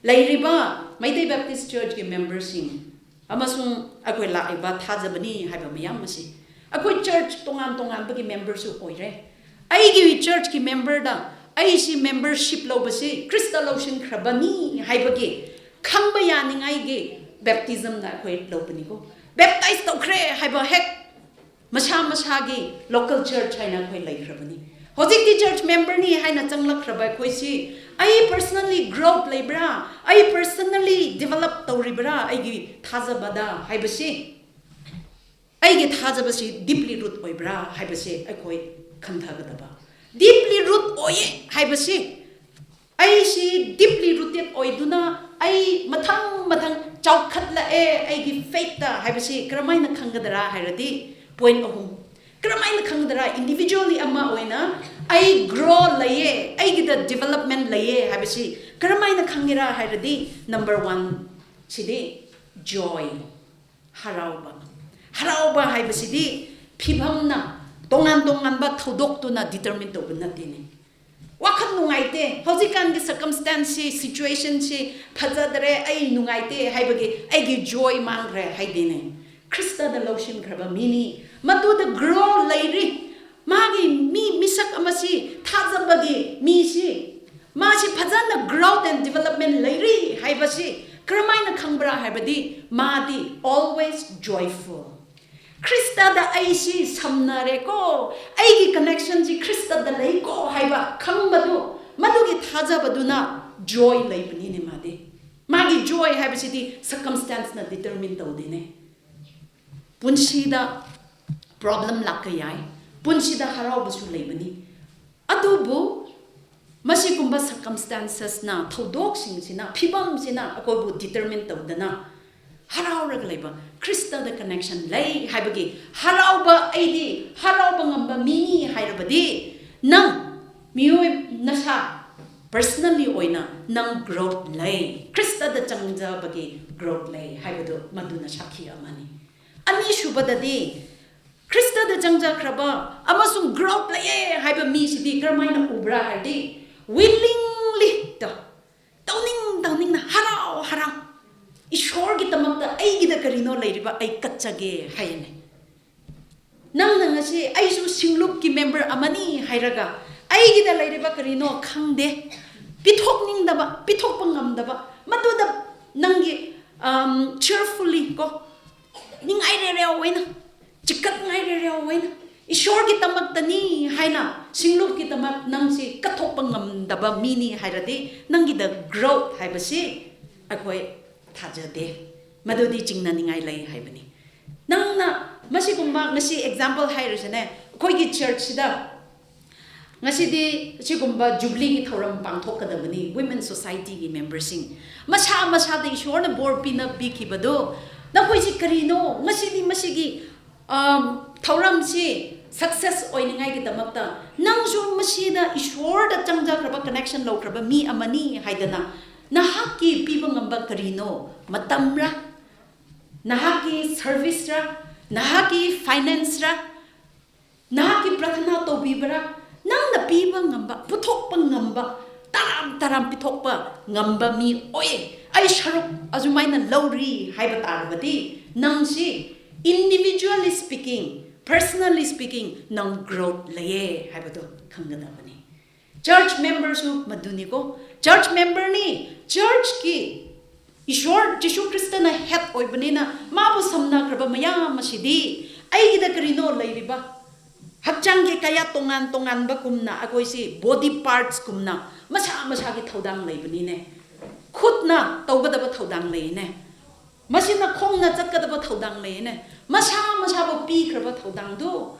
ꯂꯩꯔꯤꯕ ꯃꯩꯇꯩ ꯕꯦꯞꯇꯤꯁ ꯆꯔꯆꯀꯤ ꯃꯦꯝꯕꯔꯁꯤꯡ ꯑꯃꯁꯨꯡ ꯑꯩꯈꯣꯏ ꯂꯥꯛꯂꯤꯕ ꯊꯥꯖꯕꯅꯤ ꯍꯥꯏꯕ ꯃꯌꯥꯝ ꯑꯁꯤ, ꯑꯩꯈꯣꯏ ꯆꯔꯆ ꯇꯣꯉꯥꯟ ꯇꯣꯉꯥꯟꯕꯒꯤ ꯃꯦꯝꯕꯔꯁꯨ ꯑꯣꯏꯔꯦ꯫ ꯑꯩꯒꯤ ꯆꯔꯆꯀꯤ ꯃꯦꯝꯕꯔꯗ ꯑꯩꯁꯤ ꯃꯦꯝꯕꯔꯁꯤꯞ ꯂꯧꯕꯁꯤ ꯈ꯭ꯔꯤꯁꯇ ꯂꯧꯁꯤꯟꯈ꯭ꯔꯕꯅꯤ ꯍꯥꯏꯕꯒꯤ ꯈꯪꯕ ꯌꯥꯅꯤꯡꯉꯥꯏꯒꯤ ꯕꯦꯞꯇꯤꯖꯝꯅ ꯑꯩꯈꯣꯏ ꯂꯧꯕꯅꯤꯀꯣ꯫ ꯕꯦꯞꯇꯥꯏꯁ ꯇꯧꯈ꯭ꯔꯦ ꯍꯥꯏꯕ ꯍꯦꯛ ꯃꯁꯥ ꯃꯁꯥꯒꯤ ꯂꯣꯀꯦꯜ ꯆꯔꯆ ꯍꯥꯏꯅ ꯑꯩꯈꯣꯏ ꯂꯩꯈ꯭ꯔꯕꯅꯤ꯫ ꯍꯧꯖꯤꯛꯇꯤ ꯆꯔꯆ ꯃꯦꯝꯕꯔꯅꯤ ꯍꯥꯏꯅ ꯆꯪꯂꯛꯈ꯭ꯔꯕ ꯑꯩꯈꯣꯏꯁꯤ, ꯑꯩ personally growth ꯂꯩꯕ꯭ꯔꯥ, ꯑꯩ personally develop ꯇꯧꯔꯤꯕ꯭ꯔꯥ ꯑꯩꯒꯤ ꯊꯥꯖꯕꯗ ꯍꯥꯏꯕꯁꯤ, ꯑꯩꯒꯤ ꯊꯥꯖꯕꯁꯤ deeply root ꯑꯣꯏꯕ꯭ꯔꯥ ꯍꯥꯏꯕꯁꯤ ꯑꯩꯈꯣꯏ ꯈꯟꯊꯒꯗꯕ꯫ Deeply root ꯑꯣꯏꯌꯦ ꯍꯥꯏꯕꯁꯤ, ꯑꯩꯁꯤ deeply rooted ꯑꯣꯏꯗꯨꯅ ꯑꯩ ꯃꯊꯪ ꯃꯊꯪ ꯆꯥꯎꯈꯠꯂꯛꯑꯦ ꯑꯩꯒꯤ faithꯇ ꯍꯥꯏꯕꯁꯤ ꯀꯔꯝꯍꯥꯏꯅ ꯈꯪꯒꯗ꯭ꯔꯥ ꯍꯥꯏꯔꯗꯤ, point ꯑꯍꯨꯝ꯫ ꯀꯔꯝꯍꯥꯏꯅ ꯈꯪꯒꯗ꯭ꯔꯥ? Individually ꯑꯃ ꯑꯣꯏꯅ ꯑꯩ grow ꯂꯩꯌꯦ, ꯑꯩꯒꯤꯗ development ꯂꯩꯌꯦ ꯍꯥꯏꯕꯁꯤ ꯀꯔꯝꯍꯥꯏꯅ ꯈꯪꯒꯦꯔꯥ ꯍꯥꯏꯔꯗꯤ, number one ꯁꯤꯗꯤ joy, ꯍꯔꯥꯎꯕ꯫ ꯍꯔꯥꯎꯕ ꯍꯥꯏꯕꯁꯤꯗꯤ ꯐꯤꯕꯝꯅ, ꯇꯣꯉꯥꯟ ꯇꯣꯉꯥꯟꯕ ꯊꯧꯗꯣꯛꯇꯨꯅ determine ꯇꯧꯕ ꯅꯠꯇꯦꯅꯦ꯫ ꯋꯥꯈꯜ ꯅꯨꯡꯉꯥꯏꯇꯦ, ꯍꯧꯖꯤꯛꯀꯥꯟꯒꯤ circumstanceꯁꯤ, situationꯁꯤ ꯐꯖꯗ꯭ꯔꯦ, ꯑꯩ ꯅꯨꯡꯉꯥꯏꯇꯦ ꯍꯥꯏꯕꯒꯤ ꯑꯩꯒꯤ joy ꯃꯥꯡꯈ꯭ꯔꯦ ꯍꯥꯏꯗꯦꯅꯦ꯫ ꯈ꯭ꯔꯤꯁꯇꯗ ꯂꯧꯁꯤꯟꯈ꯭ꯔꯕ ꯃꯤꯅꯤ, ꯃꯗꯨꯗ grow ꯂꯩꯔꯤ꯫ ꯃꯥꯒꯤ ꯃꯤ, ꯃꯤꯁꯛ ꯑꯃꯁꯤ, ꯊꯥꯖꯕꯒꯤ ꯃꯤꯁꯤ, ꯃꯥꯁꯤ ꯐꯖꯅ growth and development ꯂꯩꯔꯤ ꯍꯥꯏꯕꯁꯤ ꯀꯔꯝꯍꯥꯏꯅ ꯈꯪꯕ꯭ꯔꯥ ꯍꯥꯏꯕꯗꯤ, ꯃꯥꯗꯤ always joyful꯫ ꯈ꯭ꯔꯤꯁꯇꯗ ꯑꯩꯁꯤ ꯁꯝꯅꯔꯦꯀꯣ, ꯑꯩꯒꯤ connectionꯁꯤ ꯈ꯭ꯔꯤꯁꯇꯗ ꯂꯩꯀꯣ ꯍꯥꯏꯕ ꯈꯪꯕꯗꯨ, ꯃꯗꯨꯒꯤ ꯊꯥꯖꯕꯗꯨꯅ joy ꯂꯩꯕꯅꯤꯅꯦ ꯃꯥꯗꯤ꯫ ꯃꯥꯒꯤ joy ꯍꯥꯏꯕꯁꯤꯗꯤ circumstanceꯅ determine ꯇꯧꯗꯦꯅꯦ꯫ ꯄꯨꯟꯁꯤꯗ problem ꯂꯥꯛꯄ ꯌꯥꯏ, ꯄꯨꯟꯁꯤꯗ ꯍꯔꯥꯎꯕꯁꯨ ꯂꯩꯕꯅꯤ, ꯑꯗꯨꯕꯨ ꯃꯁꯤꯒꯨꯝꯕ circumstancesꯅ, ꯊꯧꯗꯣꯛꯁꯤꯡꯁꯤꯅ, ꯐꯤꯕꯝꯁꯤꯅ ꯑꯩꯈꯣꯏꯕꯨ determine ꯇꯧꯗꯅ ꯍꯔꯥꯎꯔꯒ ꯂꯩꯕ, ꯈ꯭ꯔꯤꯁꯇꯗ connection ꯂꯩ ꯍꯥꯏꯕꯒꯤ ꯍꯔꯥꯎꯕ, ꯑꯩꯗꯤ ꯍꯔꯥꯎꯕ ꯉꯝꯕ ꯃꯤꯅꯤ ꯍꯥꯏꯔꯕꯗꯤ, ꯅꯪ ꯃꯤꯑꯣꯏ ꯅꯁꯥ personally ꯑꯣꯏꯅ ꯅꯪ growth ꯂꯩ, ꯈ꯭ꯔꯤꯁꯇꯗ ꯆꯪꯖꯕꯒꯤ growth ꯂꯩ ꯍꯥꯏꯕꯗꯨ ꯃꯗꯨꯅ ꯁꯥꯈꯤ ꯑꯃꯅꯤ꯫ ꯑꯅꯤꯁꯨꯕꯗꯗꯤ, ꯈ꯭ꯔꯤꯁꯇꯗ ꯆꯪꯖꯈ꯭ꯔꯕ ꯑꯃꯁꯨꯡ growth ꯂꯩꯌꯦ ꯍꯥꯏꯕ ꯃꯤꯁꯤꯗꯤ ꯀꯔꯝꯍꯥꯏꯅ ꯎꯕ꯭ꯔꯥ ꯍꯥꯏꯔꯗꯤ, willingly ꯇ ꯇꯧꯅꯤꯡ ꯇꯧꯅꯤꯡꯅ, ꯍꯔꯥꯎ ꯍꯔꯥꯎ, ꯏꯁꯣꯔꯒꯤꯗꯃꯛꯇ ꯑꯩꯒꯤꯗ ꯀꯔꯤꯅꯣ ꯂꯩꯔꯤꯕ ꯑꯩ ꯀꯠꯆꯒꯦ ꯍꯥꯏꯅ꯫ ꯅꯪꯅ ꯉꯁꯤ ꯑꯩꯁꯨ ꯁꯤꯡꯂꯨꯞꯀꯤ member ꯑꯃꯅꯤ ꯍꯥꯏꯔꯒ ꯑꯩꯒꯤꯗ ꯂꯩꯔꯤꯕ ꯀꯔꯤꯅꯣ ꯈꯪꯗꯦ, ꯄꯤꯊꯣꯛꯅꯤꯡꯗꯕ, ꯄꯤꯊꯣꯛꯄ ꯉꯝꯗꯕ, ꯃꯗꯨꯗ ꯅꯪꯒꯤ, ꯑꯝ, cheerfully ꯀꯣ, ꯅꯤꯡꯉꯥꯏꯔꯦꯔꯦ ꯑꯣꯏꯅ, ꯆꯤꯀꯠ ꯉꯥꯏꯔꯦꯔꯦ ꯑꯣꯏꯅ, ꯏꯁꯣꯔꯒꯤꯗꯃꯛꯇꯅꯤ ꯍꯥꯏꯅ ꯁꯤꯡꯂꯨꯞꯀꯤꯗꯃꯛ ꯅꯪꯁꯤ ꯀꯠꯊꯣꯛꯄ ꯉꯝꯗꯕ ꯃꯤꯅꯤ ꯍꯥꯏꯔꯗꯤ, ꯅꯪꯒꯤꯗ growth ꯍꯥꯏꯕꯁꯤ ꯑꯩꯈꯣꯏ ꯊꯥꯖꯗꯦ꯫ ꯃꯗꯨꯗꯤ ꯆꯤꯡꯅꯅꯤꯡꯉꯥꯏ ꯂꯩ ꯍꯥꯏꯕꯅꯤ꯫ ꯅꯪꯅ ꯃꯁꯤꯒꯨꯝꯕ, ꯉꯁꯤ example ꯍꯥꯏꯔꯁꯤꯅꯦ, ꯑꯩꯈꯣꯏꯒꯤ churchꯁꯤꯗ ꯉꯁꯤꯗꯤ ꯁꯤꯒꯨꯝꯕ jubileeꯒꯤ ꯊꯧꯔꯝ ꯄꯥꯡꯊꯣꯛꯀꯗꯕꯅꯤ꯫ Women Societyꯒꯤ memberꯁꯤꯡ, ꯃꯁꯥ ꯃꯁꯥꯗ ꯏꯁꯣꯔꯅ ꯕꯣꯔ ꯄꯤꯅ ꯄꯤꯈꯤꯕꯗꯣ, ꯅꯈꯣꯏꯁꯤ ꯀꯔꯤꯅꯣ? ꯉꯁꯤꯗꯤ ꯃꯁꯤꯒꯤ, ꯑꯝ, ꯊꯧꯔꯝꯁꯤ success ꯑꯣꯏꯅꯤꯡꯉꯥꯏꯒꯤꯗꯃꯛꯇ ꯅꯪꯁꯨ ꯃꯁꯤꯗ ꯏꯁꯣꯔꯗ ꯆꯪꯖꯈ꯭ꯔꯕ, connection ꯂꯧꯈ꯭ꯔꯕ ꯃꯤ ꯑꯃꯅꯤ ꯍꯥꯏꯗꯅ ꯅꯍꯥꯛꯀꯤ ꯄꯤꯕ ꯉꯝꯕ ꯀꯔꯤꯅꯣ? ꯃꯇꯝꯔ? ꯅꯍꯥꯛꯀꯤ serviceꯔ? ꯅꯍꯥꯛꯀꯤ financeꯔ? ꯅꯍꯥꯛꯀꯤ ꯄ꯭ꯔꯊꯅꯥ ꯇꯧꯕꯤꯕ꯭ꯔꯥ? ꯅꯪꯅ ꯄꯤꯕ ꯉꯝꯕ, ꯄꯨꯊꯣꯛꯄ ꯉꯝꯕ, ꯇꯔꯥꯝ ꯇꯔꯥꯝ ꯄꯤꯊꯣꯛꯄ ꯉꯝꯕ ꯃꯤ ꯑꯣꯏ, ꯑꯩ ꯁꯔꯨꯛ ꯑꯁꯨꯃꯥꯏꯅ ꯂꯧꯔꯤ ꯍꯥꯏꯕ ꯇꯥꯔꯕꯗꯤ, ꯅꯪꯁꯤ, individually speaking, personally speaking, ꯅꯪ growth ꯂꯩꯌꯦ ꯍꯥꯏꯕꯗꯣ ꯈꯪꯒꯗꯕꯅꯤ꯫ Church memberꯁꯨ ꯃꯗꯨꯅꯤꯀꯣ꯫ Church memberꯅꯤ, churchꯀꯤ ꯏꯁꯣꯔ ꯖꯤꯁꯨ ꯈ꯭ꯔꯤꯁꯇꯅ head ꯑꯣꯏꯕꯅꯤꯅ ꯃꯥꯕꯨ ꯁꯝꯅꯈ꯭ꯔꯕ ꯃꯌꯥꯝ ꯑꯁꯤꯗꯤ ꯑꯩꯒꯤꯗ ꯀꯔꯤꯅꯣ ꯂꯩꯔꯤꯕ? ꯍꯛꯆꯥꯡꯒꯤ ꯀꯌꯥ ꯇꯣꯉꯥꯟ ꯇꯣꯉꯥꯟꯕꯒꯨꯝꯅ ꯑꯩꯈꯣꯏꯁꯤ body partsꯀꯨꯝꯅ ꯃꯁꯥ ꯃꯁꯥꯒꯤ ꯊꯧꯗꯥꯡ ꯂꯩꯕꯅꯤꯅꯦ꯫ ꯈꯨꯠꯅ ꯇꯧꯒꯗꯕ ꯊꯧꯗꯥꯡ ꯂꯩꯅꯦ꯫ ꯃꯁꯤꯅ ꯈꯣꯡꯅ ꯆꯠꯀꯗꯕ ꯊꯧꯗꯥꯡ ꯂꯩꯅꯦ꯫ ꯃꯁꯥ ꯃꯁꯥꯕꯨ ꯄꯤꯈ꯭ꯔꯕ ꯊꯧꯗꯥꯡꯗꯨ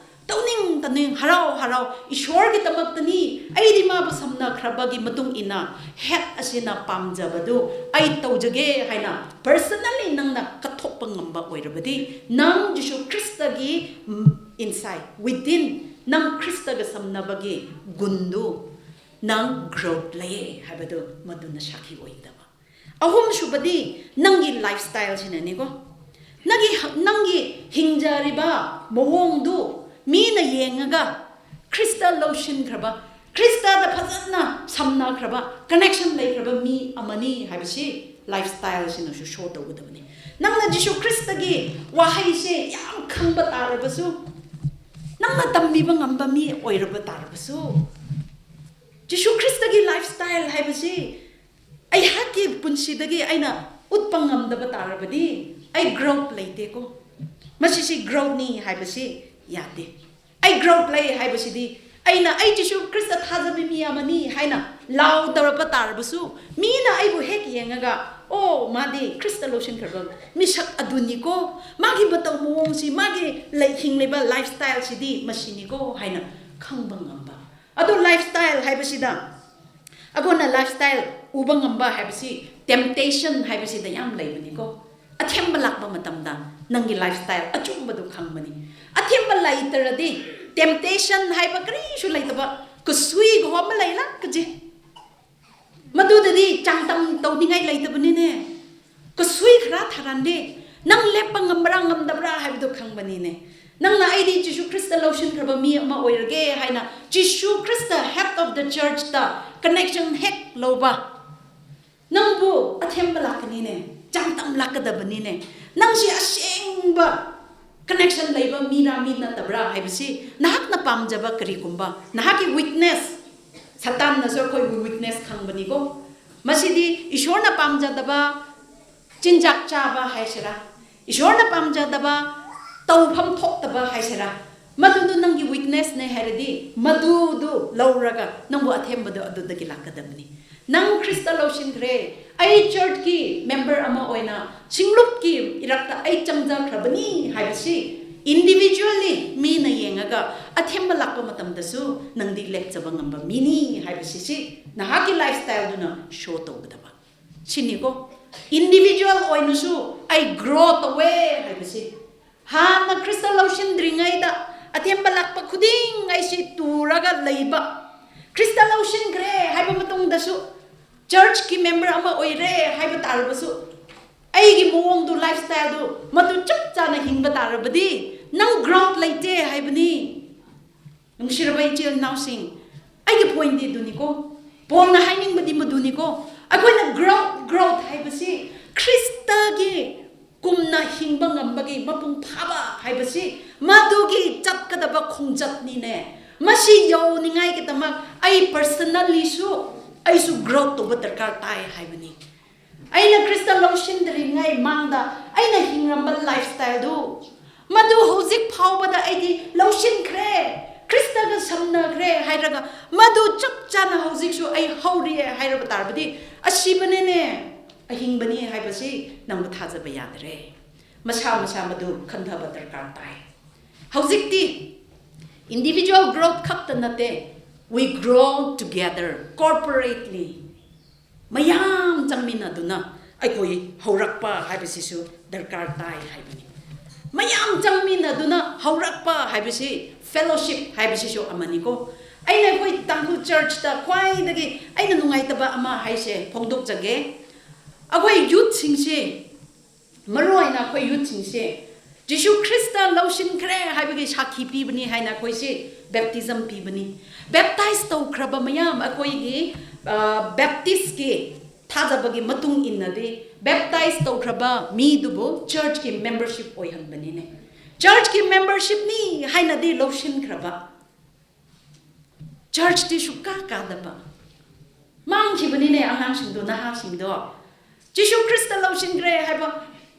ꯇꯧꯅꯤꯡ ꯇꯧꯅꯤꯡ, ꯍꯔꯥꯎ ꯍꯔꯥꯎ, ꯏꯁꯣꯔꯒꯤꯗꯃꯛꯇꯅꯤ, ꯑꯩꯗꯤ ꯃꯥꯕꯨ ꯁꯝꯅꯈ꯭ꯔꯕꯒꯤ ꯃꯇꯨꯡ ꯏꯟꯅ head ꯑꯁꯤꯅ ꯄꯥꯝꯖꯕꯗꯨ ꯑꯩ ꯇꯧꯖꯒꯦ ꯍꯥꯏꯅ personally ꯅꯪꯅ ꯀꯠꯊꯣꯛꯄ ꯉꯝꯕ ꯑꯣꯏꯔꯕꯗꯤ, ꯅꯪ ꯖꯤꯁꯨ ꯈ꯭ꯔꯤꯁꯇꯒꯤ, ꯎꯝ, inside, within, ꯅꯪ ꯈ꯭ꯔꯤꯁꯇꯒ ꯁꯝꯅꯕꯒꯤ ꯒꯨꯟꯗꯨ ꯅꯪ growth ꯂꯩꯌꯦ ꯍꯥꯏꯕꯗꯨ ꯃꯗꯨꯅ ꯁꯥꯈꯤ ꯑꯣꯏꯒꯗꯕ꯫ ꯑꯍꯨꯝꯁꯨꯕꯗꯤ ꯅꯪꯒꯤ lifestyle ꯁꯤꯅꯅꯤꯀꯣ꯫ ꯅꯪꯒꯤ, ꯅꯪꯒꯤ ꯍꯤꯡꯖꯔꯤꯕ ꯃꯑꯣꯡꯗꯨ ꯃꯤꯅ ꯌꯦꯡꯉꯒ ꯈ꯭ꯔꯤꯁꯇ ꯂꯧꯁꯤꯟꯈ꯭ꯔꯕ, ꯈ꯭ꯔꯤꯁꯇꯗ ꯐꯖꯅ ꯁꯝꯅꯈ꯭ꯔꯕ, connection ꯂꯩꯈ꯭ꯔꯕ ꯃꯤ ꯑꯃꯅꯤ ꯍꯥꯏꯕꯁꯤ lifestyle ꯁꯤꯅꯁꯨ show ꯇꯧꯒꯗꯕꯅꯤ꯫ ꯅꯪꯅ ꯖꯤꯁꯨ ꯈ꯭ꯔꯤꯁꯇꯒꯤ ꯋꯥꯍꯩꯁꯦ ꯌꯥꯝ ꯈꯪꯕ ꯇꯥꯔꯕꯁꯨ, ꯅꯪꯅ ꯇꯝꯕꯤꯕ ꯉꯝꯕ ꯃꯤ ꯑꯣꯏꯔꯕ ꯇꯥꯔꯕꯁꯨ, ꯖꯤꯁꯨ ꯈ꯭ꯔꯤꯁꯇꯒꯤ lifestyle ꯍꯥꯏꯕꯁꯤ ꯑꯩꯍꯥꯛꯀꯤ ꯄꯨꯟꯁꯤꯗꯒꯤ ꯑꯩꯅ ꯎꯠꯄ ꯉꯝꯗꯕ ꯇꯥꯔꯕꯗꯤ, ꯑꯩ growth ꯂꯩꯇꯦꯀꯣ꯫ ꯃꯁꯤꯁꯤ growth ꯅꯤ ꯍꯥꯏꯕꯁꯤ ꯌꯥꯗꯦ꯫ ꯑꯩ growth ꯂꯩ ꯍꯥꯏꯕꯁꯤꯗꯤ, ꯑꯩꯅ "ꯑꯩ ꯖꯤꯁꯨ ꯈ꯭ꯔꯤꯁꯇ ꯊꯥꯖꯕ ꯃꯤ ꯑꯃꯅꯤ" ꯍꯥꯏꯅ ꯂꯥꯎꯗꯧꯔꯕ ꯇꯥꯔꯕꯁꯨ, ꯃꯤꯅ ꯑꯩꯕꯨ ꯍꯦꯛ ꯌꯦꯡꯉꯒ, "ꯑꯣ, ꯃꯥꯗꯤ ꯈ꯭ꯔꯤꯁꯇ ꯂꯧꯁꯤꯟꯈ꯭ꯔꯕ ꯃꯤꯁꯛ ꯑꯗꯨꯅꯤꯀꯣ, ꯃꯥꯒꯤ ꯃꯇꯧ ꯃꯑꯣꯡꯁꯤ, ꯃꯥꯒꯤ ꯂꯩ-, ꯍꯤꯡꯂꯤꯕ lifestyle ꯁꯤꯗꯤ ꯃꯁꯤꯅꯤꯀꯣ" ꯍꯥꯏꯅ ꯈꯪꯕ ꯉꯝꯕ꯫ ꯑꯗꯣ lifestyle ꯍꯥꯏꯕꯁꯤꯗ ꯑꯩꯈꯣꯏꯅ lifestyle ꯎꯕ ꯉꯝꯕ ꯍꯥꯏꯕꯁꯤ temptation ꯍꯥꯏꯕꯁꯤꯗ ꯌꯥꯝ ꯂꯩꯕꯅꯤꯀꯣ꯫ ꯑꯊꯦꯝꯕ ꯂꯥꯛꯄ ꯃꯇꯝꯗ ꯅꯪꯒꯤ lifestyle ꯑꯆꯨꯝꯕꯗꯨ ꯈꯪꯕꯅꯤ꯫ ꯑꯊꯦꯝꯕ ꯂꯩꯇ꯭ꯔꯗꯤ temptation ꯍꯥꯏꯕ ꯀꯔꯤꯁꯨ ꯂꯩꯇꯕ, ꯀꯁꯨꯏꯒꯨꯝꯕ ꯑꯃ ꯂꯩꯂꯥꯛꯀꯖꯤ꯫ ꯃꯗꯨꯗꯗꯤ ꯆꯥꯡꯗꯝ ꯇꯧꯅꯤꯡꯉꯥꯏ ꯂꯩꯇꯕꯅꯤꯅꯦ꯫ ꯀꯁꯨꯏ ꯈꯔ ꯊꯥꯔꯥꯟꯗꯦ꯫ ꯅꯪ ꯂꯦꯞꯄ ꯉꯝꯕ꯭ꯔꯥ ꯉꯝꯗꯕ꯭ꯔꯥ ꯍꯥꯏꯕꯗꯨ ꯈꯪꯕꯅꯤꯅꯦ꯫ ꯅꯪꯅ "ꯑꯩꯗꯤ ꯖꯤꯁꯨ ꯈ꯭ꯔꯤꯁꯇ ꯂꯧꯁꯤꯟꯈ꯭ꯔꯕ ꯃꯤ ꯑꯃ ꯑꯣꯏꯔꯒꯦ" ꯍꯥꯏꯅ Jesus Christ head of the church ꯇ connection ꯍꯦꯛ ꯂꯧꯕ, ꯅꯪꯕꯨ ꯑꯊꯦꯝꯕ ꯂꯥꯛꯀꯅꯤꯅꯦ, ꯆꯥꯡꯗꯝ ꯂꯥꯛꯀꯗꯕꯅꯤꯅꯦ꯫ ꯅꯪꯁꯤ ꯑꯁꯦꯡꯕ connection ꯂꯩꯕ ꯃꯤꯔꯥ ꯃꯤ ꯅꯠꯇꯕ꯭ꯔꯥ ꯍꯥꯏꯕꯁꯤ ꯅꯍꯥꯛꯅ ꯄꯥꯝꯖꯕ ꯀꯔꯤꯒꯨꯝꯕ, ꯅꯍꯥꯛꯀꯤ weakness, ꯁꯥꯇꯥꯟꯅꯁꯨ ꯑꯩꯈꯣꯏꯕꯨ weakness ꯈꯪꯕꯅꯤꯀꯣ꯫ ꯃꯁꯤꯗꯤ ꯏꯁꯣꯔꯅ ꯄꯥꯝꯖꯗꯕ ꯆꯤꯟꯖꯥꯛ ꯆꯥꯕ ꯍꯥꯏꯁꯤꯔꯥ, ꯏꯁꯣꯔꯅ ꯄꯥꯝꯖꯗꯕ ꯇꯧꯐꯝ ꯊꯣꯛꯇꯕ ꯍꯥꯏꯁꯤꯔꯥ, ꯃꯗꯨꯗꯨ ꯅꯪꯒꯤ weakness ꯅꯦ ꯍꯥꯏꯔꯗꯤ, ꯃꯗꯨꯗꯨ ꯂꯧꯔꯒ ꯅꯪꯕꯨ ꯑꯊꯦꯝꯕꯗꯨ ꯑꯗꯨꯗꯒꯤ ꯂꯥꯛꯀꯗꯕꯅꯤ꯫ ꯅꯪ ꯈ꯭ꯔꯤꯁꯇ ꯂꯧꯁꯤꯟꯈ꯭ꯔꯦ, "ꯑꯩ church ꯀꯤ member ꯑꯃ ꯑꯣꯏꯅ ꯁꯤꯡꯂꯨꯞꯀꯤ ꯏꯔꯛꯇ ꯑꯩ ꯆꯪꯖꯈ꯭ꯔꯕꯅꯤ" ꯍꯥꯏꯕꯁꯤ Individually ꯃꯤꯅ ꯌꯦꯡꯉꯒ ꯑꯊꯦꯝꯕ ꯂꯥꯛꯄ ꯃꯇꯝꯗꯁꯨ ꯅꯪꯗꯤ ꯂꯦꯞꯆꯕ ꯉꯝꯕ ꯃꯤꯅꯤ ꯍꯥꯏꯕꯁꯤꯁꯤ ꯅꯍꯥꯛꯀꯤ lifestyleꯗꯨꯅ show ꯇꯧꯒꯗꯕ꯫ ꯁꯤꯅꯤꯀꯣ꯫ Individual ꯑꯣꯏꯅꯁꯨ ꯑꯩ grow ꯇꯧꯋꯦ ꯍꯥꯏꯕꯁꯤ꯫ ꯍꯥꯟꯅ ꯈ꯭ꯔꯤꯁꯇ ꯂꯧꯁꯤꯟꯗ꯭ꯔꯤꯉꯩꯗ ꯑꯊꯦꯝꯕ ꯂꯥꯛꯄ ꯈꯨꯗꯤꯡ ꯑꯩꯁꯤ ꯇꯨꯔꯒ ꯂꯩꯕ꯫ ꯈ꯭ꯔꯤꯁꯇ ꯂꯧꯁꯤꯟꯈ꯭ꯔꯦ ꯍꯥꯏꯕ ꯃꯇꯨꯡꯗꯁꯨ, churchꯀꯤ member ꯑꯃ ꯑꯣꯏꯔꯦ ꯍꯥꯏꯕ ꯇꯥꯔꯕꯁꯨ, ꯑꯩꯒꯤ ꯃꯑꯣꯡꯗꯨ, lifestyleꯗꯨ ꯃꯗꯨ ꯆꯞ ꯆꯥꯅ ꯍꯤꯡꯕ ꯇꯥꯔꯕꯗꯤ, ꯅꯪ growth ꯂꯩꯇꯦ ꯍꯥꯏꯕꯅꯤ꯫ ꯅꯨꯡꯁꯤꯔꯕ ꯏꯆꯤꯜ ꯏꯅꯥꯎꯁꯤꯡ, ꯑꯩꯒꯤ pointꯗꯤ ꯑꯗꯨꯅꯤꯀꯣ꯫ ꯄꯣꯜꯅ ꯍꯥꯏꯅꯤꯡꯕꯗꯤ ꯃꯗꯨꯅꯤꯀꯣ꯫ ꯑꯩꯈꯣꯏꯅ grow, growth ꯍꯥꯏꯕꯁꯤ ꯈ꯭ꯔꯤꯁꯇꯒꯤ ꯀꯨꯝꯅ ꯍꯤꯡꯕ ꯉꯝꯕꯒꯤ ꯃꯄꯨꯡ ꯐꯥꯕ ꯍꯥꯏꯕꯁꯤ ꯃꯗꯨꯒꯤ ꯆꯠꯀꯗꯕ ꯈꯣꯡꯆꯠꯅꯤꯅꯦ꯫ ꯃꯁꯤ ꯌꯧꯅꯤꯡꯉꯥꯏꯒꯤꯗꯃꯛ ꯑꯩ personallyꯁꯨ, ꯑꯩꯁꯨ grow ꯇꯧꯕ ꯗꯔꯀꯥꯔ ꯇꯥꯏ ꯍꯥꯏꯕꯅꯤ꯫ ꯑꯩꯅ ꯈ꯭ꯔꯤꯁꯇ ꯂꯧꯁꯤꯟꯗ꯭ꯔꯤꯉꯩ ꯃꯥꯡꯗ ꯑꯩꯅ ꯍꯤꯡꯂꯝꯕ lifestyleꯗꯨ, ꯃꯗꯨ ꯍꯧꯖꯤꯛ ꯐꯥꯎꯕꯗ ꯑꯩꯗꯤ ꯂꯧꯁꯤꯟꯈ꯭ꯔꯦ, ꯈ꯭ꯔꯤꯁꯇꯒ ꯁꯝꯅꯈ꯭ꯔꯦ ꯍꯥꯏꯔꯒ, ꯃꯗꯨ ꯆꯞ ꯆꯥꯅ ꯍꯧꯖꯤꯛꯁꯨ ꯑꯩ ꯍꯧꯔꯤꯌꯦ ꯍꯥꯏꯔꯕ ꯇꯥꯔꯕꯗꯤ, ꯑꯁꯤꯕꯅꯦꯅꯦ꯫ ꯑꯍꯤꯡꯕꯅꯤ ꯍꯥꯏꯕꯁꯤ ꯅꯪꯕꯨ ꯊꯥꯖꯕ ꯌꯥꯗ꯭ꯔꯦ꯫ ꯃꯁꯥ ꯃꯁꯥ ꯃꯗꯨ ꯈꯟꯊꯕ ꯗꯔꯀꯥꯔ ꯇꯥꯏ꯫ ꯍꯧꯖꯤꯛꯇꯤ individual growth ꯈꯛꯇ ꯅꯠꯇꯦ, we grow together, corporately꯫ ꯃꯌꯥꯝ ꯆꯪꯃꯤꯟꯅꯗꯨꯅ ꯑꯩꯈꯣꯏ ꯍꯧꯔꯛꯄ ꯍꯥꯏꯕꯁꯤꯁꯨ ꯗꯔꯀꯥꯔ ꯇꯥꯏ ꯍꯥꯏꯕꯅꯤ꯫ ꯃꯌꯥꯝ ꯆꯪꯃꯤꯟꯅꯗꯨꯅ ꯍꯧꯔꯛꯄ ꯍꯥꯏꯕꯁꯤ, fellowship ꯍꯥꯏꯕꯁꯤꯁꯨ ꯑꯃꯅꯤꯀꯣ꯫ ꯑꯩꯅ ꯑꯩꯈꯣꯏ ꯇꯥꯡꯈꯨꯜ churchꯇ ꯈ꯭ꯋꯥꯏꯗꯒꯤ ꯑꯩꯅ ꯅꯨꯡꯉꯥꯏꯇꯕ ꯑꯃ ꯍꯥꯏꯁꯦ ꯐꯣꯡꯗꯣꯛꯆꯒꯦ꯫ ꯑꯩꯈꯣꯏ youthꯁꯤꯡꯁꯦ, ꯃꯔꯨꯑꯣꯏꯅ ꯑꯩꯈꯣꯏ youthꯁꯤꯡꯁꯦ ꯖꯤꯁꯨ ꯈ꯭ꯔꯤꯁꯇ ꯂꯧꯁꯤꯟꯈ꯭ꯔꯦ ꯍꯥꯏꯕꯒꯤ ꯁꯥꯈꯤ ꯄꯤꯕꯅꯤ ꯍꯥꯏꯅ ꯑꯩꯈꯣꯏꯁꯦ baptism ꯄꯤꯕꯅꯤ꯫ Baptize ꯇꯧꯈ꯭ꯔꯕ ꯃꯌꯥꯝ ꯑꯩꯈꯣꯏꯒꯤ, ꯑ, Baptistꯀꯤ ꯊꯥꯖꯕꯒꯤ ꯃꯇꯨꯡ ꯏꯟꯅꯗꯤ, baptize ꯇꯧꯈ꯭ꯔꯕ ꯃꯤꯗꯨꯕꯨ churchꯀꯤ membership ꯑꯣꯏꯍꯟꯕꯅꯤꯅꯦ꯫ Churchꯀꯤ membershipꯅꯤ ꯍꯥꯏꯅꯗꯤ ꯂꯧꯁꯤꯟꯈ꯭ꯔꯕ, churchꯇꯤ ꯁꯨꯛꯀꯥ ꯀꯥꯗꯕ꯫ ꯃꯥꯡꯈꯤꯕꯅꯤꯅꯦ ꯑꯉꯥꯡꯁꯤꯡꯗꯣ, ꯅꯍꯥꯁꯤꯡꯗꯣ꯫ ꯖꯤꯁꯨ ꯈ꯭ꯔꯤꯁꯇ ꯂꯧꯁꯤꯟꯈ꯭ꯔꯦ ꯍꯥꯏꯕ,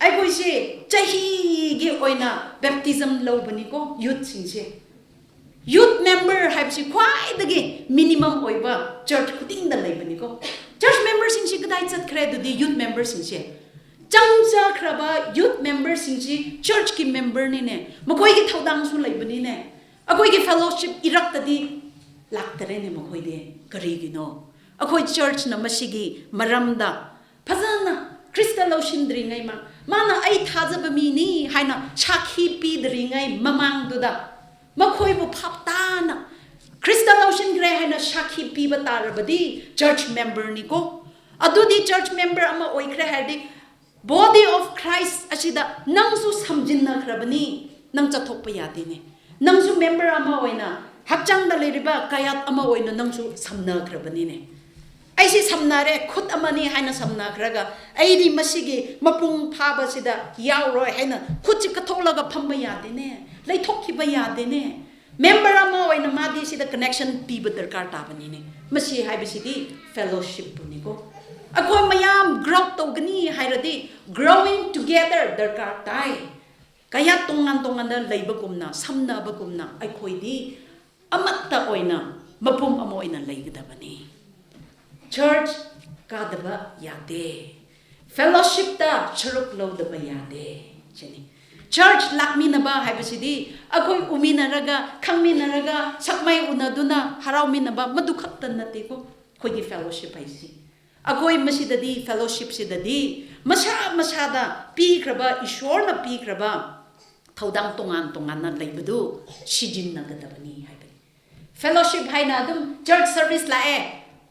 ꯑꯩꯈꯣꯏꯁꯦ ꯆꯍꯤꯒꯤ ꯑꯣꯏꯅ baptism ꯂꯧꯕꯅꯤꯀꯣ, youthꯁꯤꯡꯁꯦ꯫ Youth member ꯍꯥꯏꯕꯁꯤ ꯈ꯭ꯋꯥꯏꯗꯒꯤ minimum ꯑꯣꯏꯕ church ꯈꯨꯗꯤꯡꯗ ꯂꯩꯕꯅꯤꯀꯣ꯫ Church memberꯁꯤꯡꯁꯤ ꯀꯗꯥꯏ ꯆꯠꯈ꯭ꯔꯦ ꯑꯗꯨꯗꯤ, youth memberꯁꯤꯡꯁꯦ? ꯆꯪꯖꯈ꯭ꯔꯕ youth memberꯁꯤꯡꯁꯤ churchꯀꯤ memberꯅꯤꯅꯦ, ꯃꯈꯣꯏꯒꯤ ꯊꯧꯗꯥꯡꯁꯨ ꯂꯩꯕꯅꯤꯅꯦ꯫ ꯑꯩꯈꯣꯏꯒꯤ fellowship ꯏꯔꯛꯇꯗꯤ ꯂꯥꯛꯇꯔꯦꯅꯦ ꯃꯈꯣꯏꯗꯤ꯫ ꯀꯔꯤꯒꯤꯅꯣ? ꯑꯩꯈꯣꯏ churchꯅ ꯃꯁꯤꯒꯤ ꯃꯔꯝꯗ ꯐꯖꯅ ꯈ꯭ꯔꯤꯁꯇ ꯂꯧꯁꯤꯟꯗ꯭ꯔꯤꯉꯩ ꯃꯥ-, ꯃꯥꯅ "ꯑꯩ ꯊꯥꯖꯕ ꯃꯤꯅꯤ" ꯍꯥꯏꯅ ꯁꯥꯈꯤ ꯄꯤꯗ꯭ꯔꯤꯉꯩ ꯃꯃꯥꯡꯗꯨꯗ ꯃꯈꯣꯏꯕꯨ ꯐꯥꯞ ꯇꯥꯅ ꯈ꯭ꯔꯤꯁꯇ ꯂꯧꯁꯤꯟꯈ꯭ꯔꯦ ꯍꯥꯏꯅ ꯁꯥꯈꯤ ꯄꯤꯕ ꯇꯥꯔꯕꯗꯤ church memberꯅꯤꯀꯣ꯫ ꯑꯗꯨꯗꯤ church member ꯑꯃ ꯑꯣꯏꯈ꯭ꯔꯦ ꯍꯥꯏꯔꯗꯤ body of Christ ꯑꯁꯤꯗ ꯅꯪꯁꯨ ꯁꯝꯖꯤꯟꯅꯈ꯭ꯔꯕꯅꯤ꯫ ꯅꯪ ꯆꯠꯊꯣꯛꯄ ꯌꯥꯗꯦꯅꯦ꯫ ꯅꯪꯁꯨ member ꯑꯃ ꯑꯣꯏꯅ, ꯍꯛꯆꯥꯡꯗ ꯂꯩꯔꯤꯕ ꯀꯌꯥꯠ ꯑꯃ ꯑꯣꯏꯅ ꯅꯪꯁꯨ ꯁꯝꯅꯈ꯭ꯔꯕꯅꯤꯅꯦ꯫ "ꯑꯩꯁꯤ ꯁꯝꯅꯔꯦ, ꯈꯨꯠ ꯑꯃꯅꯤ" ꯍꯥꯏꯅ ꯁꯝꯅꯈ꯭ꯔꯒ, "ꯑꯩꯗꯤ ꯃꯁꯤꯒꯤ ꯃꯄꯨꯡ ꯐꯥꯕꯁꯤꯗ ꯌꯥꯎꯔꯣꯏ" ꯍꯥꯏꯅ ꯈꯨꯠꯁꯤ ꯀꯠꯊꯣꯛꯂꯒ ꯐꯝꯕ ꯌꯥꯗꯦꯅꯦ, ꯂꯩꯊꯣꯛꯈꯤꯕ ꯌꯥꯗꯦꯅꯦ꯫ Member ꯑꯃ ꯑꯣꯏꯅ ꯃꯥꯗꯤ ꯁꯤꯗ connection ꯄꯤꯕ ꯗꯔꯀꯥꯔ ꯇꯥꯕꯅꯤꯅꯦ꯫ ꯃꯁꯤ ꯍꯥꯏꯕꯁꯤꯗꯤ fellowshipꯄꯨꯅꯤꯀꯣ꯫ ꯑꯩꯈꯣꯏ ꯃꯌꯥꯝ grow ꯇꯧꯒꯅꯤ ꯍꯥꯏꯔꯗꯤ growing together ꯗꯔꯀꯥꯔ ꯇꯥꯏ꯫ ꯀꯌꯥꯠ ꯇꯣꯉꯥꯟ ꯇꯣꯉꯥꯟꯅ ꯂꯩꯕꯒꯨꯝꯅ, ꯁꯝꯅꯕꯒꯨꯝꯅ ꯑꯩꯈꯣꯏꯗꯤ ꯑꯃꯠꯇ ꯑꯣꯏꯅ, ꯃꯄꯨꯝ ꯑꯃ ꯑꯣꯏꯅ ꯂꯩꯒꯗꯕꯅꯤ꯫ Church ꯀꯥꯗꯕ ꯌꯥꯗꯦ꯫ Fellowshipꯇ ꯁꯔꯨꯛ ꯂꯧꯗꯕ ꯌꯥꯗꯦ꯫ ꯁꯤꯅꯤ꯫ Church ꯂꯥꯛꯃꯤꯟꯅꯕ ꯍꯥꯏꯕꯁꯤꯗꯤ ꯑꯩꯈꯣꯏ ꯎꯃꯤꯟꯅꯔꯒ, ꯈꯪꯃꯤꯟꯅꯔꯒ, ꯁꯛꯃꯥꯏ ꯎꯅꯗꯨꯅ ꯍꯔꯥꯎꯃꯤꯟꯅꯕ ꯃꯗꯨ ꯈꯛꯇ ꯅꯠꯇꯦꯀꯣ꯫ ꯑꯩꯈꯣꯏꯒꯤ fellowship ꯍꯥꯏꯁꯤ, ꯑꯩꯈꯣꯏ ꯃꯁꯤꯗꯗꯤ, fellowshipꯁꯤꯗꯗꯤ ꯃꯁꯥ ꯃꯁꯥꯗ ꯄꯤꯈ꯭ꯔꯕ, ꯏꯁꯣꯔꯅ ꯄꯤꯈ꯭ꯔꯕ ꯊꯧꯗꯥꯡ ꯇꯣꯉꯥꯟ ꯇꯣꯉꯥꯟꯅ ꯂꯩꯕꯗꯨ ꯁꯤꯖꯤꯟꯅꯒꯗꯕꯅꯤ ꯍꯥꯏꯕꯅꯤ꯫ Fellowship ꯍꯥꯏꯅ ꯑꯗꯨꯝ church service ꯂꯥꯛꯑꯦ,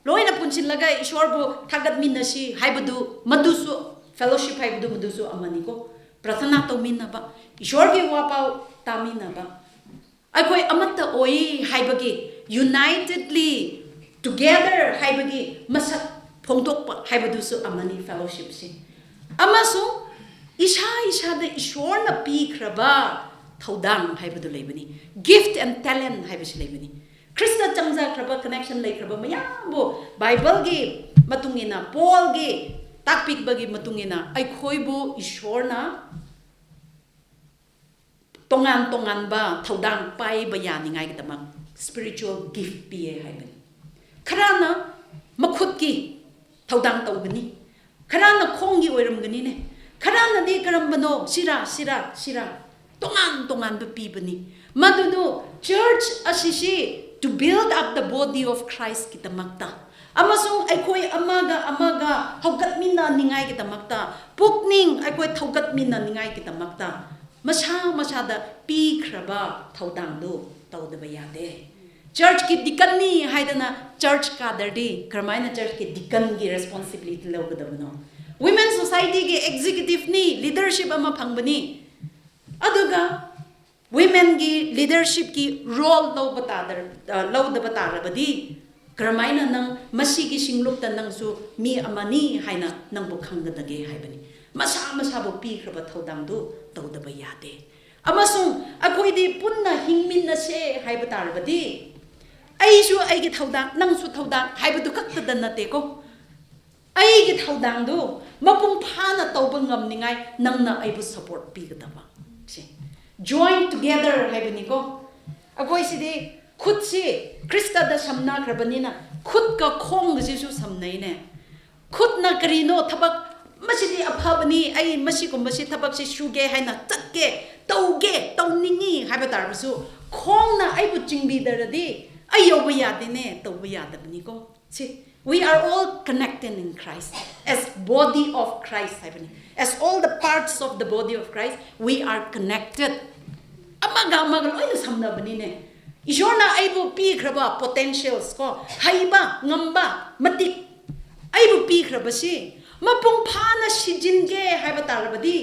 ꯂꯣꯏꯅ ꯄꯨꯟꯁꯤꯜꯂꯒ ꯏꯁꯣꯔꯕꯨ ꯊꯥꯒꯠꯃꯤꯟꯅꯁꯤ ꯍꯥꯏꯕꯗꯨ, ꯃꯗꯨꯁꯨ, fellowship ꯍꯥꯏꯕꯗꯨ ꯃꯗꯨꯁꯨ ꯑꯃꯅꯤꯀꯣ꯫ ꯄ꯭ꯔꯥꯊꯅꯥ ꯇꯧꯃꯤꯟꯅꯕ, ꯏꯁꯣꯔꯒꯤ ꯋꯥꯄꯥꯎ ꯇꯥꯃꯤꯟꯅꯕ, ꯑꯩꯈꯣꯏ ꯑꯃꯠꯇ ꯑꯣꯏ ꯍꯥꯏꯕꯒꯤ, unitedly together ꯍꯥꯏꯕꯒꯤ ꯃꯁꯛ ꯐꯣꯡꯗꯣꯛꯄ ꯍꯥꯏꯕꯗꯨꯁꯨ ꯑꯃꯅꯤ fellowshipꯁꯤ꯫ ꯑꯃꯁꯨꯡ ꯏꯁꯥ ꯏꯁꯥꯗ ꯏꯁꯣꯔꯅ ꯄꯤꯈ꯭ꯔꯕ ꯊꯧꯗꯥꯡ ꯍꯥꯏꯕꯗꯨ ꯂꯩꯕꯅꯤ, gift and talent ꯍꯥꯏꯕꯁꯤ ꯂꯩꯕꯅꯤ꯫ ꯈ꯭ꯔꯤꯁꯇ ꯆꯪꯖꯈ꯭ꯔꯕ, connection ꯂꯩꯈ꯭ꯔꯕ ꯃꯌꯥꯝꯕꯨ Bibleꯒꯤ ꯃꯇꯨꯡ ꯏꯟꯅ, ꯄꯣꯜꯒꯤ ꯇꯥꯛꯄꯤꯕꯒꯤ ꯃꯇꯨꯡ ꯏꯟꯅ ꯑꯩꯈꯣꯏꯕꯨ ꯏꯁꯣꯔꯅ ꯇꯣꯉꯥꯟ ꯇꯣꯉꯥꯟꯕ ꯊꯧꯗꯥꯡ ꯄꯥꯏꯕ ꯌꯥꯅꯤꯡꯉꯥꯏꯒꯤꯗꯃꯛ spiritual gift ꯄꯤꯌꯦ ꯍꯥꯏꯕꯅꯤ꯫ ꯈꯔꯅ ꯃꯈꯨꯠꯀꯤ ꯊꯧꯗꯥꯡ ꯇꯧꯒꯅꯤ, ꯈꯔꯅ ꯈꯣꯡꯒꯤ ꯑꯣꯏꯔꯝꯒꯅꯤꯅꯦ, ꯈꯔꯅꯗꯤ ꯀꯔꯝꯕꯅꯣ, ꯁꯤꯔꯥ, ꯁꯤꯔꯥ, ꯁꯤꯔꯥ, ꯇꯣꯉꯥꯟ ꯇꯣꯉꯥꯟꯕ ꯄꯤꯕꯅꯤ꯫ ꯃꯗꯨꯗꯨ church ꯑꯁꯤꯁꯤ to build up the body of Christ ꯀꯤꯗꯃꯛꯇ ꯑꯃꯁꯨꯡ ꯑꯩꯈꯣꯏ ꯑꯃꯒ ꯑꯃꯒ ꯍꯧꯒꯠꯃꯤꯟꯅꯅꯤꯡꯉꯥꯏꯒꯤꯗꯃꯛꯇ, ꯄꯨꯛꯅꯤꯡ ꯑꯩꯈꯣꯏ ꯊꯧꯒꯠꯃꯤꯟꯅꯅꯤꯡꯉꯥꯏꯒꯤꯗꯃꯛꯇ ꯃꯁꯥ ꯃꯁꯥꯗ ꯄꯤꯈ꯭ꯔꯕ ꯊꯧꯗꯥꯡꯗꯨ ꯇꯧꯗꯕ ꯌꯥꯗꯦ꯫ Churchꯀꯤ deaconꯅꯤ ꯍꯥꯏꯗꯅ church cadreꯗꯤ ꯀꯔꯝꯍꯥꯏꯅ churchꯀꯤ deaconꯒꯤ responsibility ꯂꯧꯒꯗꯕꯅꯣ? Women Societyꯒꯤ executiveꯅꯤ, leadership ꯑꯃ ꯐꯪꯕꯅꯤ꯫ ꯑꯗꯨꯒ womenꯒꯤ leadershipꯀꯤ role ꯂꯧꯕ ꯇꯥꯗ-, ꯑ, ꯂꯧꯗꯕ ꯇꯥꯔꯕꯗꯤ ꯀꯔꯝꯍꯥꯏꯅ ꯅꯪ ꯃꯁꯤꯒꯤ ꯁꯤꯡꯂꯨꯞꯇ ꯅꯪꯁꯨ ꯃꯤ ꯑꯃꯅꯤ ꯍꯥꯏꯅ ꯅꯪꯕꯨ ꯈꯪꯒꯗꯒꯦ ꯍꯥꯏꯕꯅꯤ꯫ ꯃꯁꯥ ꯃꯁꯥꯕꯨ ꯄꯤꯈ꯭ꯔꯕ ꯊꯧꯗꯥꯡꯗꯨ ꯇꯧꯗꯕ ꯌꯥꯗꯦ꯫ ꯑꯃꯁꯨꯡ ꯑꯩꯈꯣꯏꯗꯤ ꯄꯨꯟꯅ ꯍꯤꯡꯃꯤꯟꯅꯁꯦ ꯍꯥꯏꯕ ꯇꯥꯔꯕꯗꯤ ꯑꯩꯁꯨ ꯑꯩꯒꯤ ꯊꯧꯗꯥꯡ, ꯅꯪꯁꯨ ꯊꯧꯗꯥꯡ ꯍꯥꯏꯕꯗꯨ ꯈꯛꯇꯗ ꯅꯠꯇꯦꯀꯣ꯫ ꯑꯩꯒꯤ ꯊꯧꯗꯥꯡꯗꯨ ꯃꯄꯨꯡ ꯐꯥꯅ ꯇꯧꯕ ꯉꯝꯅꯤꯡꯉꯥꯏ ꯅꯪꯅ ꯑꯩꯕꯨ support ꯄꯤꯒꯗꯕ꯫ ꯁꯤ join together ꯍꯥꯏꯕꯅꯤꯀꯣ꯫ ꯑꯩꯈꯣꯏꯁꯤꯗꯤ ꯈꯨꯠꯁꯤ ꯈ꯭ꯔꯤꯁꯇꯗ ꯁꯝꯅꯈ꯭ꯔꯕꯅꯤꯅ ꯈꯨꯠꯀ ꯈꯣꯡꯒꯁꯤꯁꯨ ꯁꯝꯅꯩꯅꯦ꯫ ꯈꯨꯠꯅ ꯀꯔꯤꯅꯣ ꯊꯕꯛ, ꯃꯁꯤꯗꯤ ꯑꯐꯕꯅꯤ, ꯑꯩ ꯃꯁꯤꯒꯨꯝꯕꯁꯤ ꯊꯕꯛꯁꯤ ꯁꯨꯒꯦ ꯍꯥꯏꯅ ꯆꯠꯀꯦ, ꯇꯧꯒꯦ, ꯇꯧꯅꯤꯡꯉꯤ ꯍꯥꯏꯕ ꯇꯥꯔꯕꯁꯨ ꯈꯣꯡꯅ ꯑꯩꯕꯨ ꯆꯤꯡꯕꯤꯗ꯭ꯔꯗꯤ ꯑꯩ ꯌꯧꯕ ꯌꯥꯗꯦꯅꯦ, ꯇꯧꯕ ꯌꯥꯗꯕꯅꯤꯀꯣ꯫ ꯁꯤ, we are all connected in Christ, as body of Christ ꯍꯥꯏꯕꯅꯤ꯫ As all the parts of the body of Christ, we are connected. ꯑꯃꯒ ꯑꯃꯒ ꯂꯣꯏꯅ ꯁꯝꯅꯕꯅꯤꯅꯦ꯫ ꯏꯁꯣꯔꯅ ꯑꯩꯕꯨ ꯄꯤꯈ꯭ꯔꯕ potentials ꯀꯣ, ꯍꯩꯕ, ꯉꯝꯕ, ꯃꯇꯤꯛ ꯑꯩꯕꯨ ꯄꯤꯈ꯭ꯔꯕꯁꯤ ꯃꯄꯨꯡ ꯐꯥꯅ ꯁꯤꯖꯤꯟꯒꯦ ꯍꯥꯏꯕ ꯇꯥꯔꯕꯗꯤ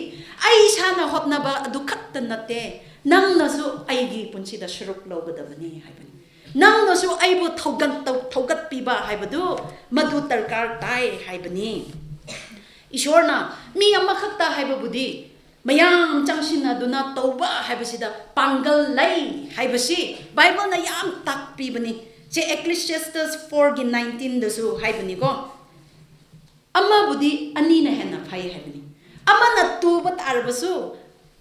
ꯑꯩ ꯏꯁꯥꯅ ꯍꯣꯠꯅꯕ ꯑꯗꯨ ꯈꯛꯇ ꯅꯠꯇꯦ, ꯅꯪꯅꯁꯨ ꯑꯩꯒꯤ ꯄꯨꯟꯁꯤꯗ ꯁꯔꯨꯛ ꯂꯧꯒꯗꯕꯅꯤ ꯍꯥꯏꯕꯅꯤ꯫ ꯅꯪꯅꯁꯨ ꯑꯩꯕꯨ ꯊꯧꯒꯠ-, ꯊꯧꯒꯠꯄꯤꯕ ꯍꯥꯏꯕꯗꯨ ꯃꯗꯨ ꯗꯔꯀꯥꯔ ꯇꯥꯏ ꯍꯥꯏꯕꯅꯤ꯫ ꯏꯁꯣꯔꯅ ꯃꯤ ꯑꯃꯈꯛꯇ ꯍꯥꯏꯕꯕꯨꯗꯤ ꯃꯌꯥꯝ ꯆꯪꯁꯤꯟꯅꯗꯨꯅ ꯇꯧꯕ ꯍꯥꯏꯕꯁꯤꯗ ꯄꯥꯡꯒꯜ ꯂꯩ ꯍꯥꯏꯕꯁꯤ ꯕꯥꯏꯕꯜꯅ ꯌꯥꯝ ꯇꯥꯛꯄꯤꯕꯅꯤ꯫ ꯁꯦ Ecclesiastes fourꯒꯤ nineteenꯗꯁꯨ ꯍꯥꯏꯕꯅꯤꯀꯣ, "ꯑꯃꯕꯨꯗꯤ ꯑꯅꯤꯅ ꯍꯦꯟꯅ ꯐꯩ" ꯍꯥꯏꯕꯅꯤ꯫ "ꯑꯃꯅ ꯇꯨꯕ ꯇꯥꯔꯕꯁꯨ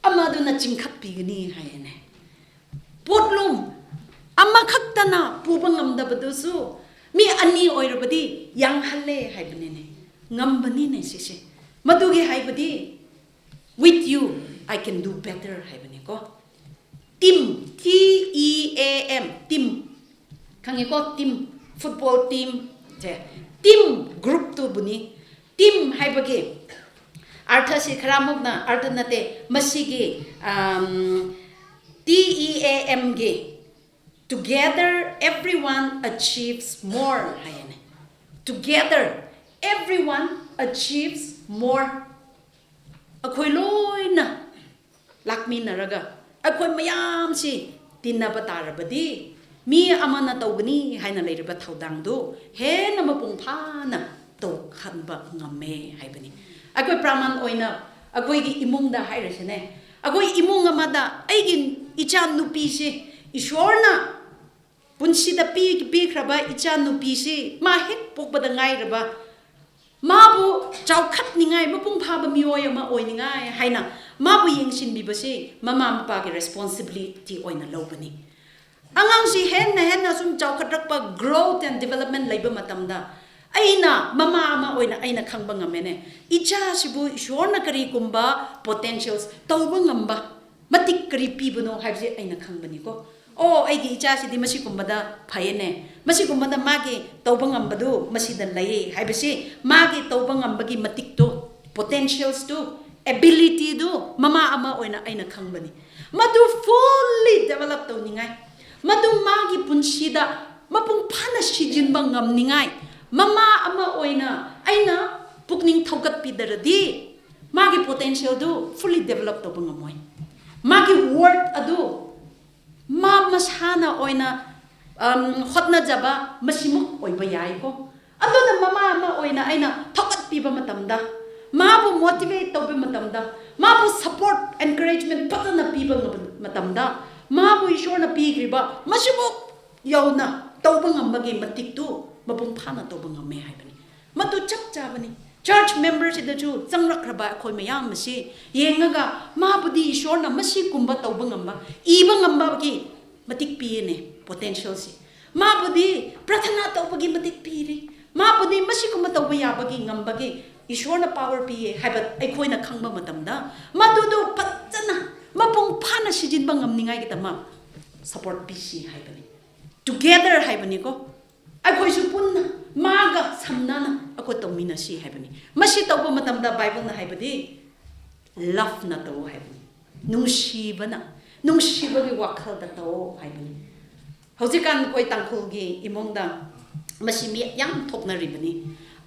ꯑꯃꯗꯨꯅ ꯆꯤꯡꯈꯠꯄꯤꯒꯅꯤ" ꯍꯥꯏꯌꯦꯅꯦ꯫ ꯄꯣꯠꯂꯨꯝ ꯑꯃꯈꯛꯇꯅ ꯄꯨꯕ ꯉꯝꯗꯕꯗꯨꯁꯨ ꯃꯤ ꯑꯅꯤ ꯑꯣꯏꯔꯕꯗꯤ ꯌꯥꯡꯍꯜꯂꯦ ꯍꯥꯏꯕꯅꯤꯅꯦ꯫ ꯉꯝꯕꯅꯤꯅꯦ ꯁꯤꯁꯦ꯫ ꯃꯗꯨꯒꯤ ꯍꯥꯏꯕꯗꯤ With you, I can do better ꯍꯥꯏꯕꯅꯤꯀꯣ꯫ Team, T E A M, team꯫ ꯈꯪꯉꯤꯀꯣ? Team, football team ꯁꯦ꯫ Team group ꯇꯨꯕꯨꯅꯤ꯫ Team ꯍꯥꯏꯕꯒꯤ ꯑꯔꯊꯁꯤ ꯈꯔ ꯑꯃꯨꯛꯅ, ꯑꯔꯊ ꯅꯠꯇꯦ, ꯃꯁꯤꯒꯤ, ꯇꯤ ꯏ ꯑꯦ ꯑꯦꯝꯒꯤ "Together everyone achieves more" ꯍꯥꯏꯌꯦꯅꯦ꯫ "Together everyone achieves more." ꯑꯩꯈꯣꯏ ꯂꯣꯏꯅ ꯂꯥꯛꯃꯤꯟꯅꯔꯒ ꯑꯩꯈꯣꯏ ꯃꯌꯥꯝꯁꯤ ꯇꯤꯟꯅꯕ ꯇꯥꯔꯕꯗꯤ, ꯃꯤ ꯑꯃꯅ ꯇꯧꯒꯅꯤ ꯍꯥꯏꯅ ꯂꯩꯔꯤꯕ ꯊꯧꯗꯥꯡꯗꯨ ꯍꯦꯟꯅ ꯃꯄꯨꯡ ꯐꯥꯅ ꯇꯧꯍꯟꯕ ꯉꯝꯃꯦ ꯍꯥꯏꯕꯅꯤ꯫ ꯑꯩꯈꯣꯏ ꯄ꯭ꯔꯃꯥꯟ ꯑꯣꯏꯅ ꯑꯩꯈꯣꯏꯒꯤ ꯏꯃꯨꯡꯗ ꯍꯥꯏꯔꯁꯤꯅꯦ, ꯑꯩꯈꯣꯏ ꯏꯃꯨꯡ ꯑꯃꯗ ꯑꯩꯒꯤ ꯏꯆꯥ ꯅꯨꯄꯤꯁꯤ ꯏꯁꯣꯔꯅ ꯄꯨꯟꯁꯤꯗ ꯄꯤ-, ꯄꯤꯈ꯭ꯔꯕ ꯏꯆꯥ ꯅꯨꯄꯤꯁꯤ ꯃꯥ ꯍꯦꯛ ꯄꯣꯛꯄꯗ ꯉꯥꯏꯔꯕ, ꯃꯥꯕꯨ ꯆꯥꯎꯈꯠꯅꯤꯡꯉꯥꯏ, ꯃꯄꯨꯡ ꯐꯥꯕ ꯃꯤꯑꯣꯏ ꯑꯃ ꯑꯣꯏꯅꯤꯡꯉꯥꯏ ꯍꯥꯏꯅ ꯃꯥꯕꯨ ꯌꯦꯡꯁꯤꯟꯕꯤꯕꯁꯤ ꯃꯃꯥ ꯃꯄꯥꯒꯤ responsibility ꯑꯣꯏꯅ ꯂꯧꯕꯅꯤ꯫ ꯑꯉꯥꯡꯁꯤ ꯍꯦꯟꯅ ꯍꯦꯟꯅ ꯁꯨꯝ ꯆꯥꯎꯈꯠꯂꯛꯄ, growth and development ꯂꯩꯕ ꯃꯇꯝꯗ, ꯑꯩꯅ ꯃꯃꯥ ꯑꯃ ꯑꯣꯏꯅ ꯑꯩꯅ ꯈꯪꯕ ꯉꯝꯃꯦꯅꯦ, ꯏꯆꯥꯁꯤꯕꯨ ꯏꯁꯣꯔꯅ ꯀꯔꯤꯒꯨꯝꯕ potentials, ꯇꯧꯕ ꯉꯝꯕ ꯃꯇꯤꯛ ꯀꯔꯤ ꯄꯤꯕꯅꯣ ꯍꯥꯏꯕꯁꯦ ꯑꯩꯅ ꯈꯪꯕꯅꯤꯀꯣ꯫ ꯑꯣ, ꯑꯩꯒꯤ ꯏꯆꯥꯁꯤꯗꯤ ꯃꯁꯤꯒꯨꯝꯕꯗ ꯐꯩꯌꯦꯅꯦ, ꯃꯁꯤꯒꯨꯝꯕꯗ ꯃꯥꯒꯤ ꯇꯧꯕ ꯉꯝꯕꯗꯨ ꯃꯁꯤꯗ ꯂꯩꯌꯦ ꯍꯥꯏꯕꯁꯤ, ꯃꯥꯒꯤ ꯇꯧꯕ ꯉꯝꯕꯒꯤ ꯃꯇꯤꯛꯇꯨ, potentials ꯇꯨ, ability ꯗꯨ ꯃꯃꯥ ꯑꯃ ꯑꯣꯏꯅ ꯑꯩꯅ ꯈꯪꯕꯅꯤ꯫ ꯃꯗꯨ fully develop ꯇꯧꯅꯤꯡꯉꯥꯏ, ꯃꯗꯨ ꯃꯥꯒꯤ ꯄꯨꯟꯁꯤꯗ ꯃꯄꯨꯡ ꯐꯥꯅ ꯁꯤꯖꯤꯟꯕ ꯉꯝꯅꯤꯡꯉꯥꯏ, ꯃꯃꯥ ꯑꯃ ꯑꯣꯏꯅ ꯑꯩꯅ ꯄꯨꯛꯅꯤꯡ ꯊꯧꯒꯠꯄꯤꯗ꯭ꯔꯗꯤ, ꯃꯥꯒꯤ potential ꯗꯨ fully develop ꯇꯧꯕ ꯉꯝꯃꯣꯏ꯫ ꯃꯥꯒꯤ worth ꯑꯗꯨ ꯃꯥ ꯃꯁꯥꯅ ꯑꯣꯏꯅ, ꯑꯝ, ꯍꯣꯠꯅꯖꯕ ꯃꯁꯤꯃꯨꯛ ꯑꯣꯏꯕ ꯌꯥꯏꯀꯣ꯫ ꯑꯗꯨꯅ ꯃꯃꯥ ꯑꯃ ꯑꯣꯏꯅ ꯑꯩꯅ ꯊꯧꯒꯠꯄꯤꯕ ꯃꯇꯝꯗ, ꯃꯥꯕꯨ motivate ꯇꯧꯕ ꯃꯇꯝꯗ, ꯃꯥꯕꯨ support, encouragement ꯐꯖꯅ ꯄꯤꯕ ꯉꯝꯕ ꯃꯇꯝꯗ, ꯃꯥꯕꯨ ꯏꯁꯣꯔꯅ ꯄꯤꯈ꯭ꯔꯤꯕ ꯃꯁꯤꯃꯨꯛ ꯌꯧꯅ ꯇꯧꯕ ꯉꯝꯕꯒꯤ ꯃꯇꯤꯛꯇꯨ ꯃꯄꯨꯡ ꯐꯥꯅ ꯇꯧꯕ ꯉꯝꯃꯦ ꯍꯥꯏꯕꯅꯤ꯫ ꯃꯗꯨ ꯆꯞ ꯆꯥꯕꯅꯤ꯫ Church member ꯁꯤꯗꯁꯨ ꯆꯪꯂꯛꯈ꯭ꯔꯕ ꯑꯩꯈꯣꯏ ꯃꯌꯥꯝ ꯑꯁꯤ ꯌꯦꯡꯉꯒ, ꯃꯥꯕꯨꯗꯤ ꯏꯁꯣꯔꯅ ꯃꯁꯤꯒꯨꯝꯕ ꯇꯧꯕ ꯉꯝꯕ, ꯏꯕ ꯉꯝꯕꯒꯤ ꯃꯇꯤꯛ ꯄꯤꯌꯦꯅꯦ, potential ꯁꯤ꯫ ꯃꯥꯕꯨꯗꯤ ꯄ꯭ꯔꯥꯊꯅꯥ ꯇꯧꯕꯒꯤ ꯃꯇꯤꯛ ꯄꯤꯔꯤ, ꯃꯥꯕꯨꯗꯤ ꯃꯁꯤꯒꯨꯝꯕ ꯇꯧꯕ ꯌꯥꯕꯒꯤ, ꯉꯝꯕꯒꯤ ꯏꯁꯣꯔꯅ power ꯄꯤꯌꯦ ꯍꯥꯏꯕ ꯑꯩꯈꯣꯏꯅ ꯈꯪꯕ ꯃꯇꯝꯗ, ꯃꯗꯨꯗꯣ ꯐꯖꯅ ꯃꯄꯨꯡ ꯐꯥꯅ ꯁꯤꯖꯤꯟꯕ ꯉꯝꯅꯤꯡꯉꯥꯏꯒꯤꯗꯃꯛ support ꯄꯤꯁꯤ ꯍꯥꯏꯕꯅꯤ꯫ Together ꯍꯥꯏꯕꯅꯤꯀꯣ꯫ ꯑꯩꯈꯣꯏꯁꯨ ꯄꯨꯟꯅ ꯃꯥꯒ ꯁꯝꯅꯅ ꯑꯩꯈꯣꯏ ꯇꯧꯃꯤꯟꯅꯁꯤ ꯍꯥꯏꯕꯅꯤ꯫ ꯃꯁꯤ ꯇꯧꯕ ꯃꯇꯝꯗ ꯕꯥꯏꯕꯜꯅ ꯍꯥꯏꯕꯗꯤ loveꯅ ꯇꯧ ꯍꯥꯏꯕꯅꯤ꯫ ꯅꯨꯡꯁꯤꯕꯅ, ꯅꯨꯡꯁꯤꯕꯒꯤ ꯋꯥꯈꯜꯗ ꯇꯧ ꯍꯥꯏꯕꯅꯤ꯫ ꯍꯧꯖꯤꯛꯀꯥꯟ ꯑꯩꯈꯣꯏ ꯇꯥꯡꯈꯨꯜꯒꯤ ꯏꯃꯨꯡꯗ ꯃꯁꯤ ꯃꯤ ꯌꯥꯝ ꯊꯣꯛꯅꯔꯤꯕꯅꯤ꯫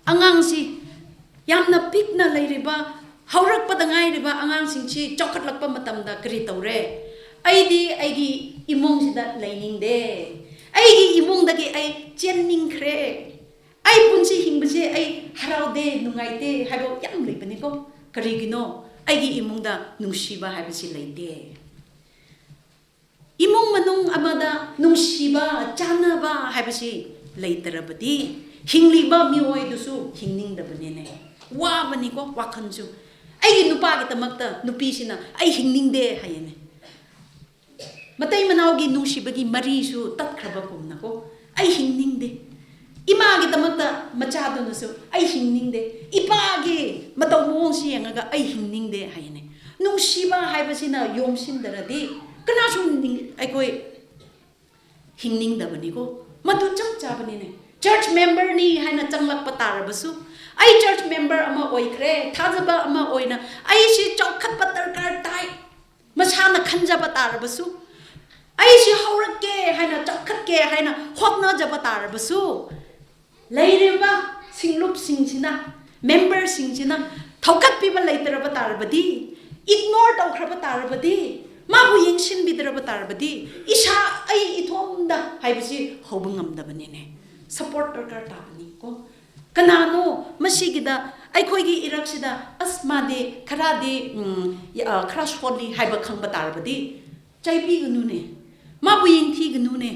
ꯑꯉꯥꯡꯁꯤ ꯌꯥꯝꯅ ꯄꯤꯛꯅ ꯂꯩꯔꯤꯕ, ꯍꯧꯔꯛꯄꯗ ꯉꯥꯏꯔꯤꯕ ꯑꯉꯥꯡꯁꯤꯡꯁꯤ ꯆꯥꯎꯈꯠꯂꯛꯄ ꯃꯇꯝꯗ ꯀꯔꯤ ꯇꯧꯔꯦ? "ꯑꯩꯗꯤ ꯑꯩꯒꯤ ꯏꯃꯨꯡꯁꯤꯗ ꯂꯩꯅꯤꯡꯗꯦ, ꯑꯩꯒꯤ ꯏꯃꯨꯡꯗꯒꯤ ꯑꯩ ꯆꯦꯟꯅꯤꯡꯈ꯭ꯔꯦ, ꯑꯩ ꯄꯨꯟꯁꯤ ꯍꯤꯡꯕꯁꯦ ꯑꯩ ꯍꯔꯥꯎꯗꯦ, ꯅꯨꯡꯉꯥꯏꯇꯦ" ꯍꯥꯏꯕ ꯌꯥꯝ ꯂꯩꯕꯅꯤꯀꯣ꯫ ꯀꯔꯤꯒꯤꯅꯣ? ꯑꯩꯒꯤ ꯏꯃꯨꯡꯗ ꯅꯨꯡꯁꯤꯕ ꯍꯥꯏꯕꯁꯤ ꯂꯩꯇꯦ꯫ ꯏꯃꯨꯡ ꯃꯅꯨꯡ ꯑꯃꯗ ꯅꯨꯡꯁꯤꯕ, ꯆꯥꯟꯅꯕ ꯍꯥꯏꯕꯁꯤ ꯂꯩꯇ꯭ꯔꯕꯗꯤ ꯍꯤꯡꯂꯤꯕ ꯃꯤꯑꯣꯏꯗꯨꯁꯨ ꯍꯤꯡꯅꯤꯡꯗꯕꯅꯤꯅꯦ꯫ ꯋꯥꯕꯅꯤꯀꯣ ꯋꯥꯈꯜꯁꯨ꯫ ꯑꯩꯒꯤ ꯅꯨꯄꯥꯒꯤꯗꯃꯛꯇ ꯅꯨꯄꯤꯁꯤꯅ "ꯑꯩ ꯍꯤꯡꯅꯤꯡꯗꯦ" ꯍꯥꯏꯌꯦꯅꯦ꯫ ꯃꯇꯩ ꯃꯅꯥꯎꯒꯤ ꯅꯨꯡꯁꯤꯕꯒꯤ ꯃꯔꯤꯁꯨ ꯇꯠꯈ꯭ꯔꯕꯒꯨꯝꯅꯀꯣ, "ꯑꯩ ꯍꯤꯡꯅꯤꯡꯗꯦ"꯫ ꯏꯃꯥꯒꯤꯗꯃꯛꯇ ꯃꯆꯥꯗꯨꯅꯁꯨ "ꯑꯩ ꯍꯤꯡꯅꯤꯡꯗꯦ"꯫ ꯏꯄꯥꯒꯤ ꯃꯇꯧ ꯃꯑꯣꯡꯁꯤ ꯌꯦꯡꯉꯒ "ꯑꯩ ꯍꯤꯡꯅꯤꯡꯗꯦ" ꯍꯥꯏꯌꯦꯅꯦ꯫ ꯅꯨꯡꯁꯤꯕ ꯍꯥꯏꯕꯁꯤꯅ ꯌꯣꯝꯁꯤꯟꯗ꯭ꯔꯗꯤ ꯀꯅꯥꯁꯨ ꯅꯤꯡ-, ꯑꯩꯈꯣꯏ ꯍꯤꯡꯅꯤꯡꯗꯕꯅꯤꯀꯣ꯫ ꯃꯗꯨ ꯆꯞ ꯆꯥꯕꯅꯤꯅꯦ꯫ Church memberꯅꯤ ꯍꯥꯏꯅ ꯆꯪꯂꯛꯄ ꯇꯥꯔꯕꯁꯨ, "ꯑꯩ church member ꯑꯃ ꯑꯣꯏꯈ꯭ꯔꯦ", ꯊꯥꯖꯕ ꯑꯃ ꯑꯣꯏꯅ "ꯑꯩꯁꯤ ꯆꯥꯎꯈꯠꯄ ꯗꯔꯀꯥꯔ ꯇꯥꯏ", ꯃꯁꯥꯅ ꯈꯟꯖꯕ ꯇꯥꯔꯕꯁꯨ, "ꯑꯩꯁꯤ ꯍꯧꯔꯛꯀꯦ ꯍꯥꯏꯅ, ꯆꯥꯎꯈꯠꯀꯦ ꯍꯥꯏꯅ ꯍꯣꯠꯅꯖꯕ ꯇꯥꯔꯕꯁꯨ", ꯂꯩꯔꯤꯕ ꯁꯤꯡꯂꯨꯞꯁꯤꯡꯁꯤꯅ, memberꯁꯤꯡꯁꯤꯅ ꯊꯧꯒꯠꯄꯤꯕ ꯂꯩꯇ꯭ꯔꯕ ꯇꯥꯔꯕꯗꯤ, ignore ꯇꯧꯈ꯭ꯔꯕ ꯇꯥꯔꯕꯗꯤ, ꯃꯥꯕꯨ ꯌꯦꯡꯁꯤꯟꯕꯤꯗ꯭ꯔꯕ ꯇꯥꯔꯕꯗꯤ, ꯏꯁꯥ, ꯑꯩ ꯏꯊꯣꯝꯗ ꯍꯥꯏꯕꯁꯤ ꯍꯧꯕ ꯉꯝꯗꯕꯅꯤꯅꯦ꯫ Support ꯗꯔꯀꯥꯔ ꯇꯥꯕꯅꯤꯀꯣ꯫ ꯀꯅꯥꯅꯣ ꯃꯁꯤꯒꯤꯗ ꯑꯩꯈꯣꯏꯒꯤ ꯏꯔꯛꯁꯤꯗ, "ꯑꯁ, ꯃꯥꯗꯤ ꯈꯔꯗꯤ, ꯎꯝ, ꯌ-, ꯑ, ꯈꯔ ꯁꯣꯜꯂꯤ" ꯍꯥꯏꯕ ꯈꯪꯕ ꯇꯥꯔꯕꯗꯤ, ꯆꯩꯕꯤꯒꯅꯨꯅꯦ, ꯃꯥꯕꯨ ꯌꯦꯡꯊꯤꯒꯅꯨꯅꯦ,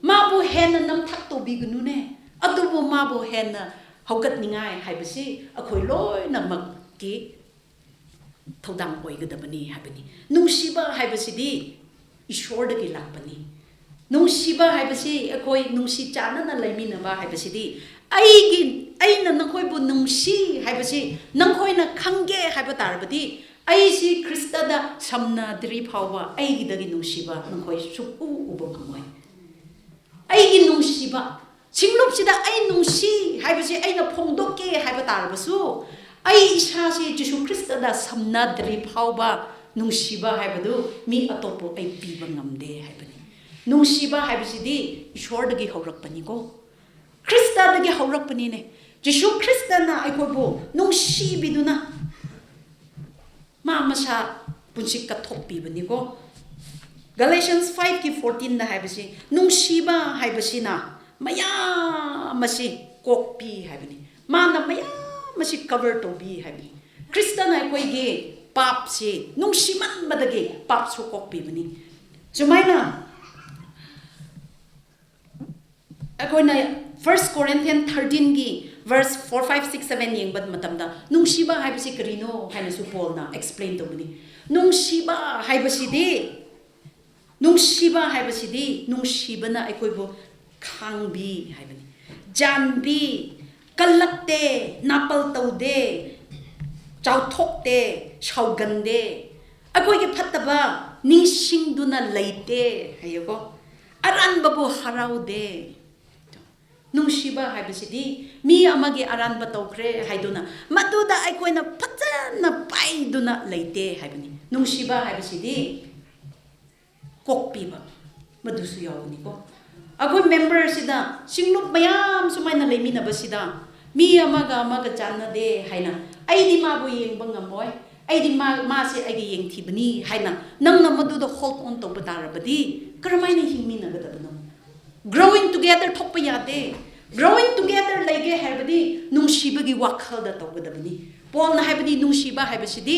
ꯃꯥꯕꯨ ꯍꯦꯟꯅ ꯅꯝꯊꯥꯛ ꯇꯧꯕꯤꯒꯅꯨꯅꯦ꯫ ꯑꯗꯨꯕꯨ ꯃꯥꯕꯨ ꯍꯦꯟꯅ ꯍꯧꯒꯠꯅꯤꯡꯉꯥꯏ ꯍꯥꯏꯕꯁꯤ ꯑꯩꯈꯣꯏ ꯂꯣꯏꯅꯃꯛꯀꯤ ꯊꯧꯗꯥꯡ ꯑꯣꯏꯒꯗꯕꯅꯤ ꯍꯥꯏꯕꯅꯤ꯫ ꯅꯨꯡꯁꯤꯕ ꯍꯥꯏꯕꯁꯤꯗꯤ ꯏꯁꯣꯔꯗꯒꯤ ꯂꯥꯛꯄꯅꯤ꯫ ꯅꯨꯡꯁꯤꯕ ꯍꯥꯏꯕꯁꯤ, ꯑꯩꯈꯣꯏ ꯅꯨꯡꯁꯤ ꯆꯥꯟꯅꯅ ꯂꯩꯃꯤꯟꯅꯕ ꯍꯥꯏꯕꯁꯤꯗꯤ ꯑꯩꯒꯤ, ꯑꯩꯅ ꯅꯈꯣꯏꯕꯨ ꯅꯨꯡꯁꯤ ꯍꯥꯏꯕꯁꯤ ꯅꯈꯣꯏꯅ ꯈꯪꯒꯦ ꯍꯥꯏꯕ ꯇꯥꯔꯕꯗꯤ, ꯑꯩꯁꯤ ꯈ꯭ꯔꯤꯁꯇꯗ ꯁꯝꯅꯗ꯭ꯔꯤ ꯐꯥꯎꯕ ꯑꯩꯒꯤꯗꯒꯤ ꯅꯨꯡꯁꯤꯕ ꯅꯈꯣꯏ ꯁꯨꯛꯎ ꯎꯕ ꯐꯪꯉꯣꯏ꯫ ꯑꯩꯒꯤ ꯅꯨꯡꯁꯤꯕ, ꯁꯤꯡꯂꯨꯞꯁꯤꯗ ꯑꯩ ꯅꯨꯡꯁꯤ ꯍꯥꯏꯕꯁꯤ ꯑꯩꯅ ꯐꯣꯡꯗꯣꯛꯀꯦ ꯍꯥꯏꯕ ꯇꯥꯔꯕꯁꯨ, ꯑꯩ ꯏꯁꯥꯁꯤ ꯖꯤꯁꯨ ꯈ꯭ꯔꯤꯁꯇꯗ ꯁꯝꯅꯗ꯭ꯔꯤ ꯐꯥꯎꯕ ꯅꯨꯡꯁꯤꯕ ꯍꯥꯏꯕꯗꯨ ꯃꯤ ꯑꯇꯣꯞꯄ ꯑꯩ ꯄꯤꯕ ꯉꯝꯗꯦ ꯍꯥꯏꯕꯅꯤ꯫ ꯅꯨꯡꯁꯤꯕ ꯍꯥꯏꯕꯁꯤꯗꯤ ꯏꯁꯣꯔꯗꯒꯤ ꯍꯧꯔꯛꯄꯅꯤꯀꯣ꯫ ꯈ꯭ꯔꯤꯁꯇꯗꯒꯤ ꯍꯧꯔꯛꯄꯅꯤꯅꯦ꯫ ꯖꯤꯁꯨ ꯈ꯭ꯔꯤꯁꯇꯅ ꯑꯩꯈꯣꯏꯕꯨ ꯅꯨꯡꯁꯤꯕꯤꯗꯨꯅ ꯃꯥ ꯃꯁꯥ ꯄꯨꯟꯁꯤ ꯀꯠꯊꯣꯛꯄꯤꯕꯅꯤꯀꯣ꯫ Galatians five ꯀꯤ fourteen ꯗ ꯍꯥꯏꯕꯁꯤ, ꯅꯨꯡꯁꯤꯕ ꯍꯥꯏꯕꯁꯤꯅ ꯃꯌꯥꯝ ꯑꯁꯤ ꯀꯣꯛꯄꯤ ꯍꯥꯏꯕꯅꯤ꯫ ꯃꯥꯅ ꯃꯌꯥꯝ ꯑꯁꯤ cover ꯇꯧꯕꯤ ꯍꯥꯏꯕꯅꯤ꯫ ꯈ꯭ꯔꯤꯁꯇꯅ ꯑꯩꯈꯣꯏꯒꯤ ꯄꯥꯞꯁꯤ ꯅꯨꯡꯁꯤꯃꯟꯕꯗꯒꯤ ꯄꯥꯞꯁꯨ ꯀꯣꯛꯄꯤꯕꯅꯤ꯫ ꯁꯨꯃꯥꯏꯅ ꯑꯩꯈꯣꯏꯅ First Corinthians thirteen ꯒꯤ verse four, five, six, seven ꯌꯦꯡꯕ ꯃꯇꯝꯗ, ꯅꯨꯡꯁꯤꯕ ꯍꯥꯏꯕꯁꯤ ꯀꯔꯤꯅꯣ ꯍꯥꯏꯅꯁꯨ ꯄꯣꯜꯅ explain ꯇꯧꯕꯅꯤ꯫ ꯅꯨꯡꯁꯤꯕ ꯍꯥꯏꯕꯁꯤꯗꯤ, ꯅꯨꯡꯁꯤꯕ ꯍꯥꯏꯕꯁꯤꯗꯤ ꯅꯨꯡꯁꯤꯕꯅ ꯑꯩꯈꯣꯏꯕꯨ ꯈꯥꯡꯕꯤ ꯍꯥꯏꯕꯅꯤ꯫ ꯆꯥꯟꯕꯤ, ꯀꯜꯂꯛꯇꯦ, ꯅꯥꯄꯜ ꯇꯧꯗꯦ, ꯆꯥꯎꯊꯣꯛꯇꯦ, ꯁꯥꯎꯒꯟꯗꯦ, ꯑꯩꯈꯣꯏꯒꯤ ꯐꯠꯇꯕ ꯅꯤꯡꯁꯤꯡꯗꯨꯅ ꯂꯩꯇꯦ ꯍꯥꯏꯌꯦꯀꯣ꯫ ꯑꯔꯥꯟꯕꯕꯨ ꯍꯔꯥꯎꯗꯦ꯫ ꯅꯨꯡꯁꯤꯕ ꯍꯥꯏꯕꯁꯤꯗꯤ ꯃꯤ ꯑꯃꯒꯤ ꯑꯔꯥꯟꯕ ꯇꯧꯈ꯭ꯔꯦ ꯍꯥꯏꯗꯨꯅ ꯃꯗꯨꯗ ꯑꯩꯈꯣꯏꯅ ꯐꯖꯅ ꯄꯥꯏꯗꯨꯅ ꯂꯩꯇꯦ ꯍꯥꯏꯕꯅꯤ꯫ ꯅꯨꯡꯁꯤꯕ ꯍꯥꯏꯕꯁꯤꯗꯤ ꯀꯣꯛꯄꯤꯕ, ꯃꯗꯨꯁꯨ ꯌꯥꯎꯕꯅꯤꯀꯣ꯫ ꯑꯩꯈꯣꯏ member ꯁꯤꯗ ꯁꯤꯡꯂꯨꯞ ꯃꯌꯥꯝ ꯁꯨꯃꯥꯏꯅ ꯂꯩꯃꯤꯟꯅꯕꯁꯤꯗ ꯃꯤ ꯑꯃꯒ ꯑꯃꯒ ꯆꯥꯟꯅꯗꯦ ꯍꯥꯏꯅ, "ꯑꯩꯗꯤ ꯃꯥꯕꯨ ꯌꯦꯡꯕ ꯉꯝꯃꯣꯏ, ꯑꯩꯗꯤ ꯃꯥ, ꯃꯥꯁꯦ ꯑꯩꯒꯤ ꯌꯦꯡꯊꯤꯕꯅꯤ" ꯍꯥꯏꯅ ꯅꯪꯅ ꯃꯗꯨꯗ hold on ꯇꯧꯕ ꯇꯥꯔꯕꯗꯤ ꯀꯔꯝꯍꯥꯏꯅ ꯍꯤꯡꯃꯤꯟꯅꯒꯗꯕꯅꯣ? Growing together ꯊꯣꯛꯄ ꯌꯥꯗꯦ꯫ Growing together ꯂꯩꯒꯦ ꯍꯥꯏꯕꯗꯤ ꯅꯨꯡꯁꯤꯕꯒꯤ ꯋꯥꯈꯜꯗ ꯇꯧꯒꯗꯕꯅꯤ꯫ ꯄꯣꯜꯅ ꯍꯥꯏꯕꯗꯤ ꯅꯨꯡꯁꯤꯕ ꯍꯥꯏꯕꯁꯤꯗꯤ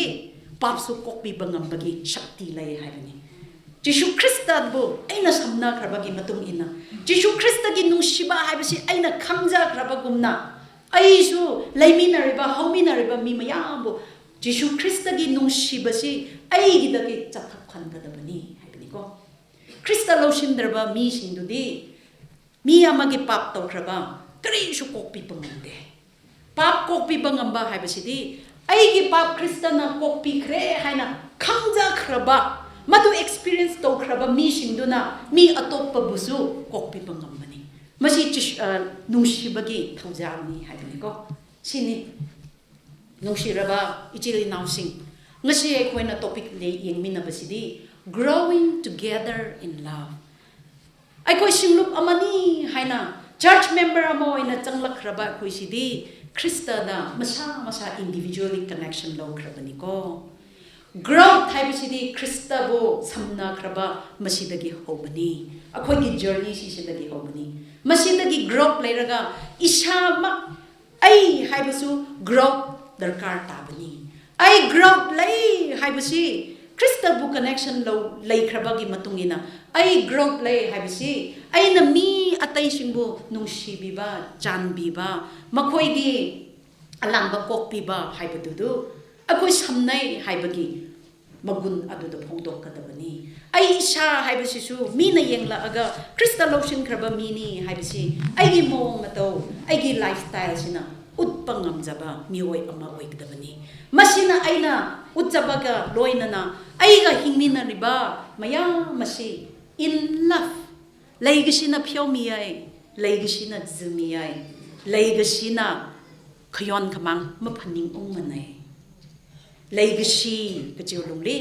ꯄꯥꯞꯁꯨ ꯀꯣꯛꯄꯤꯕ ꯉꯝꯕꯒꯤ ꯁꯛꯇꯤ ꯂꯩ ꯍꯥꯏꯕꯅꯤ꯫ ꯖꯤꯁꯨ ꯈ꯭ꯔꯤꯁꯇꯕꯨ ꯑꯩꯅ ꯁꯝꯅꯈ꯭ꯔꯕꯒꯤ ꯃꯇꯨꯡ ꯏꯟꯅ, ꯖꯤꯁꯨ ꯈ꯭ꯔꯤꯁꯇꯒꯤ ꯅꯨꯡꯁꯤꯕ ꯍꯥꯏꯕꯁꯤ ꯑꯩꯅ ꯈꯪꯖꯈ꯭ꯔꯕꯒꯨꯝꯅ, ꯑꯩꯁꯨ ꯂꯩꯃꯤꯟꯅꯔꯤꯕ, ꯍꯧꯃꯤꯟꯅꯔꯤꯕ ꯃꯤ ꯃꯌꯥꯝꯕꯨ ꯖꯤꯁꯨ ꯈ꯭ꯔꯤꯁꯇꯒꯤ ꯅꯨꯡꯁꯤꯕꯁꯤ ꯑꯩꯒꯤꯗꯒꯤ ꯆꯠꯊꯣꯛꯍꯟꯒꯗꯕꯅꯤ ꯍꯥꯏꯕꯅꯤꯀꯣ꯫ ꯈ꯭ꯔꯤꯁꯇ ꯂꯧꯁꯤꯟꯗ꯭ꯔꯕ ꯃꯤꯁꯤꯡꯗꯨꯗꯤ ꯃꯤ ꯑꯃꯒꯤ ꯄꯥꯞ ꯇꯧꯈ꯭ꯔꯕ, ꯀꯔꯤꯁꯨ ꯀꯣꯛꯄꯤꯕ ꯉꯝꯗꯦ꯫ ꯄꯥꯞ ꯀꯣꯛꯄꯤꯕ ꯉꯝꯕ ꯍꯥꯏꯕꯁꯤꯗꯤ ꯑꯩꯒꯤ ꯄꯥꯞ ꯈ꯭ꯔꯤꯁꯇꯅ ꯀꯣꯛꯄꯤꯈ꯭ꯔꯦ ꯍꯥꯏꯅ ꯈꯪꯖꯈ꯭ꯔꯕ, ꯃꯗꯨ ꯑꯦꯛꯁꯄꯤꯔꯤꯌꯦꯟꯁ ꯇꯧꯈ꯭ꯔꯕ ꯃꯤꯁꯤꯡꯗꯨꯅ ꯃꯤ ꯑꯇꯣꯞꯄꯕꯨꯁꯨ ꯀꯣꯛꯄꯤꯕ ꯉꯝꯕꯅꯤ꯫ ꯃꯁꯤ ꯆꯤꯁ-, ꯑ, ꯅꯨꯡꯁꯤꯕꯒꯤ ꯊꯧꯖꯥꯜꯅꯤ ꯍꯥꯏꯕꯅꯤꯀꯣ꯫ ꯁꯤꯅꯤ꯫ ꯅꯨꯡꯁꯤꯔꯕ ꯏꯆꯤꯜ ꯏꯅꯥꯎꯁꯤꯡ, ꯉꯁꯤ ꯑꯩꯈꯣꯏꯅ topic ꯌꯦꯡꯃꯤꯟꯅꯕꯁꯤꯗꯤ Growing Together in Love꯫ ꯑꯩꯈꯣꯏ ꯁꯤꯡꯂꯨꯞ ꯑꯃꯅꯤ ꯍꯥꯏꯅ, ꯆꯔꯆ ꯃꯦꯝꯕꯔ ꯑꯃ ꯑꯣꯏꯅ ꯆꯪꯂꯛꯈ꯭ꯔꯕ ꯑꯩꯈꯣꯏꯁꯤꯗꯤ ꯈ꯭ꯔꯤꯁꯇꯗ ꯃꯁꯥ ꯃꯁꯥ ꯏꯟꯗꯤꯚꯤꯖꯨꯋꯦꯜꯂꯤ ꯀꯅꯦꯛꯁꯟ ꯂꯧꯈ꯭ꯔꯕꯅꯤꯀꯣ꯫ ꯒ꯭ꯔꯣꯊ ꯍꯥꯏꯕꯁꯤꯗꯤ ꯈ꯭ꯔꯤꯁꯇꯕꯨ ꯁꯝꯅꯈ꯭ꯔꯕ ꯃꯁꯤꯗꯒꯤ ꯍꯧꯕꯅꯤ꯫ ꯑꯩꯈꯣꯏꯒꯤ ꯖꯔꯅꯤ ꯁꯤꯁꯤꯗꯒꯤ ꯍꯧꯕꯅꯤ꯫ ꯃꯁꯤꯗꯒꯤ ꯒ꯭ꯔꯣꯊ ꯂꯩꯔꯒ ꯏꯁꯥꯃꯛ, ꯑꯩ ꯍꯥꯏꯕꯁꯨ ꯒ꯭ꯔꯣꯊ ꯗꯔꯀꯥꯔ ꯇꯥꯕꯅꯤ꯫ ꯑꯩ ꯒ꯭ꯔꯣꯊ ꯂꯩ ꯍꯥꯏꯕꯁꯤ ꯈ꯭ꯔꯤꯁꯇꯕꯨ ꯀꯅꯦꯛꯁꯟ ꯂꯧ-, ꯂꯩꯈ꯭ꯔꯕꯒꯤ ꯃꯇꯨꯡ ꯏꯟꯅ ꯑꯩ ꯒ꯭ꯔꯣꯊ ꯂꯩ ꯍꯥꯏꯕꯁꯤ ꯑꯩꯅ ꯃꯤ ꯑꯇꯩꯁꯤꯡꯕꯨ ꯅꯨꯡꯁꯤꯕꯤꯕ, ꯆꯥꯟꯕꯤꯕ, ꯃꯈꯣꯏꯒꯤ ꯑꯂꯥꯟꯕ ꯀꯣꯛꯄꯤꯕ ꯍꯥꯏꯕꯗꯨꯗꯨ ꯑꯩꯈꯣꯏ ꯁꯝꯅꯩ ꯍꯥꯏꯕꯒꯤ ꯃꯒꯨꯟ ꯑꯗꯨꯗ ꯐꯣꯡꯗꯣꯛꯀꯗꯕꯅꯤ꯫ ꯑꯩ ꯏꯁꯥ ꯍꯥꯏꯕꯁꯤꯁꯨ ꯃꯤꯅ ꯌꯦꯡꯂꯛꯑꯒ ꯈ꯭ꯔꯤꯁꯇ ꯂꯧꯁꯤꯟꯈ꯭ꯔꯕ ꯃꯤꯅꯤ ꯍꯥꯏꯕꯁꯤ ꯑꯩꯒꯤ ꯃꯑꯣꯡ ꯃꯇꯧ, ꯑꯩꯒꯤ ꯂꯥꯏꯐ ꯁ꯭ꯇꯥꯏꯜꯁꯤꯅ ꯎꯠꯄ ꯉꯝꯖꯕ ꯃꯤꯑꯣꯏ ꯑꯃ ꯑꯣꯏꯒꯗꯕꯅꯤ꯫ ꯃꯁꯤꯅ ꯑꯩꯅ ꯎꯠꯆꯕꯒ ꯂꯣꯏꯅꯅ ꯑꯩꯒ ꯍꯤꯡꯃꯤꯟꯅꯔꯤꯕ ꯃꯌꯥꯝ ꯑꯁꯤ in love, ꯂꯩꯒꯁꯤꯅ ꯐꯤꯌꯧꯃꯤ ꯌꯥꯏ, ꯂꯩꯒꯁꯤꯅ ꯖꯨꯃꯤ ꯌꯥꯏ, ꯂꯩꯒꯁꯤꯅ ꯈꯌꯣꯟ ꯈꯃꯥꯡ ꯃꯐꯅꯤꯡ ꯎꯪꯃꯅꯩ꯫ ꯂꯩꯒꯁꯤ ꯀꯆꯤꯎ ꯂꯨꯡꯂꯤ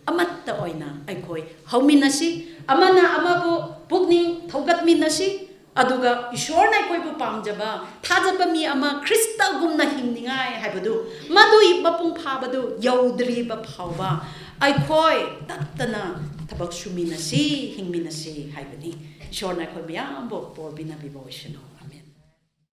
ꯑꯃꯠꯇ ꯑꯣꯏꯅ ꯑꯩꯈꯣꯏ ꯍꯧꯃꯤꯟꯅꯁꯤ, ꯑꯃꯅ ꯑꯃꯕꯨ ꯄꯨꯛꯅꯤꯡ ꯊꯧꯒꯠꯃꯤꯟꯅꯁꯤ, ꯑꯗꯨꯒ ꯏꯁꯣꯔꯅ ꯑꯩꯈꯣꯏꯕꯨ ꯄꯥꯝꯖꯕ, ꯊꯥꯖꯕ ꯃꯤ ꯑꯃ ꯈ꯭ꯔꯤꯁꯇꯒꯨꯝꯅ ꯍꯤꯡꯅꯤꯡꯉꯥꯏ ꯍꯥꯏꯕꯗꯨ, ꯃꯗꯨꯒꯤ ꯃꯄꯨꯡ ꯐꯥꯕꯗꯨ ꯌꯧꯗ꯭ꯔꯤꯕ ꯐꯥꯎꯕ ꯑꯩꯈꯣꯏ ꯇꯠꯇꯅ ꯊꯕꯛ ꯁꯨꯃꯤꯟꯅꯁꯤ, ꯍꯤꯡꯃꯤꯟꯅꯁꯤ ꯍꯥꯏꯕꯅꯤ꯫ ꯏꯁꯣꯔꯅ ꯑꯩꯈꯣꯏ ꯃꯌꯥꯝꯕꯨ ꯕꯣꯔ ꯄꯤꯅꯕꯤꯕ ꯑꯣꯏꯁꯅꯨ꯫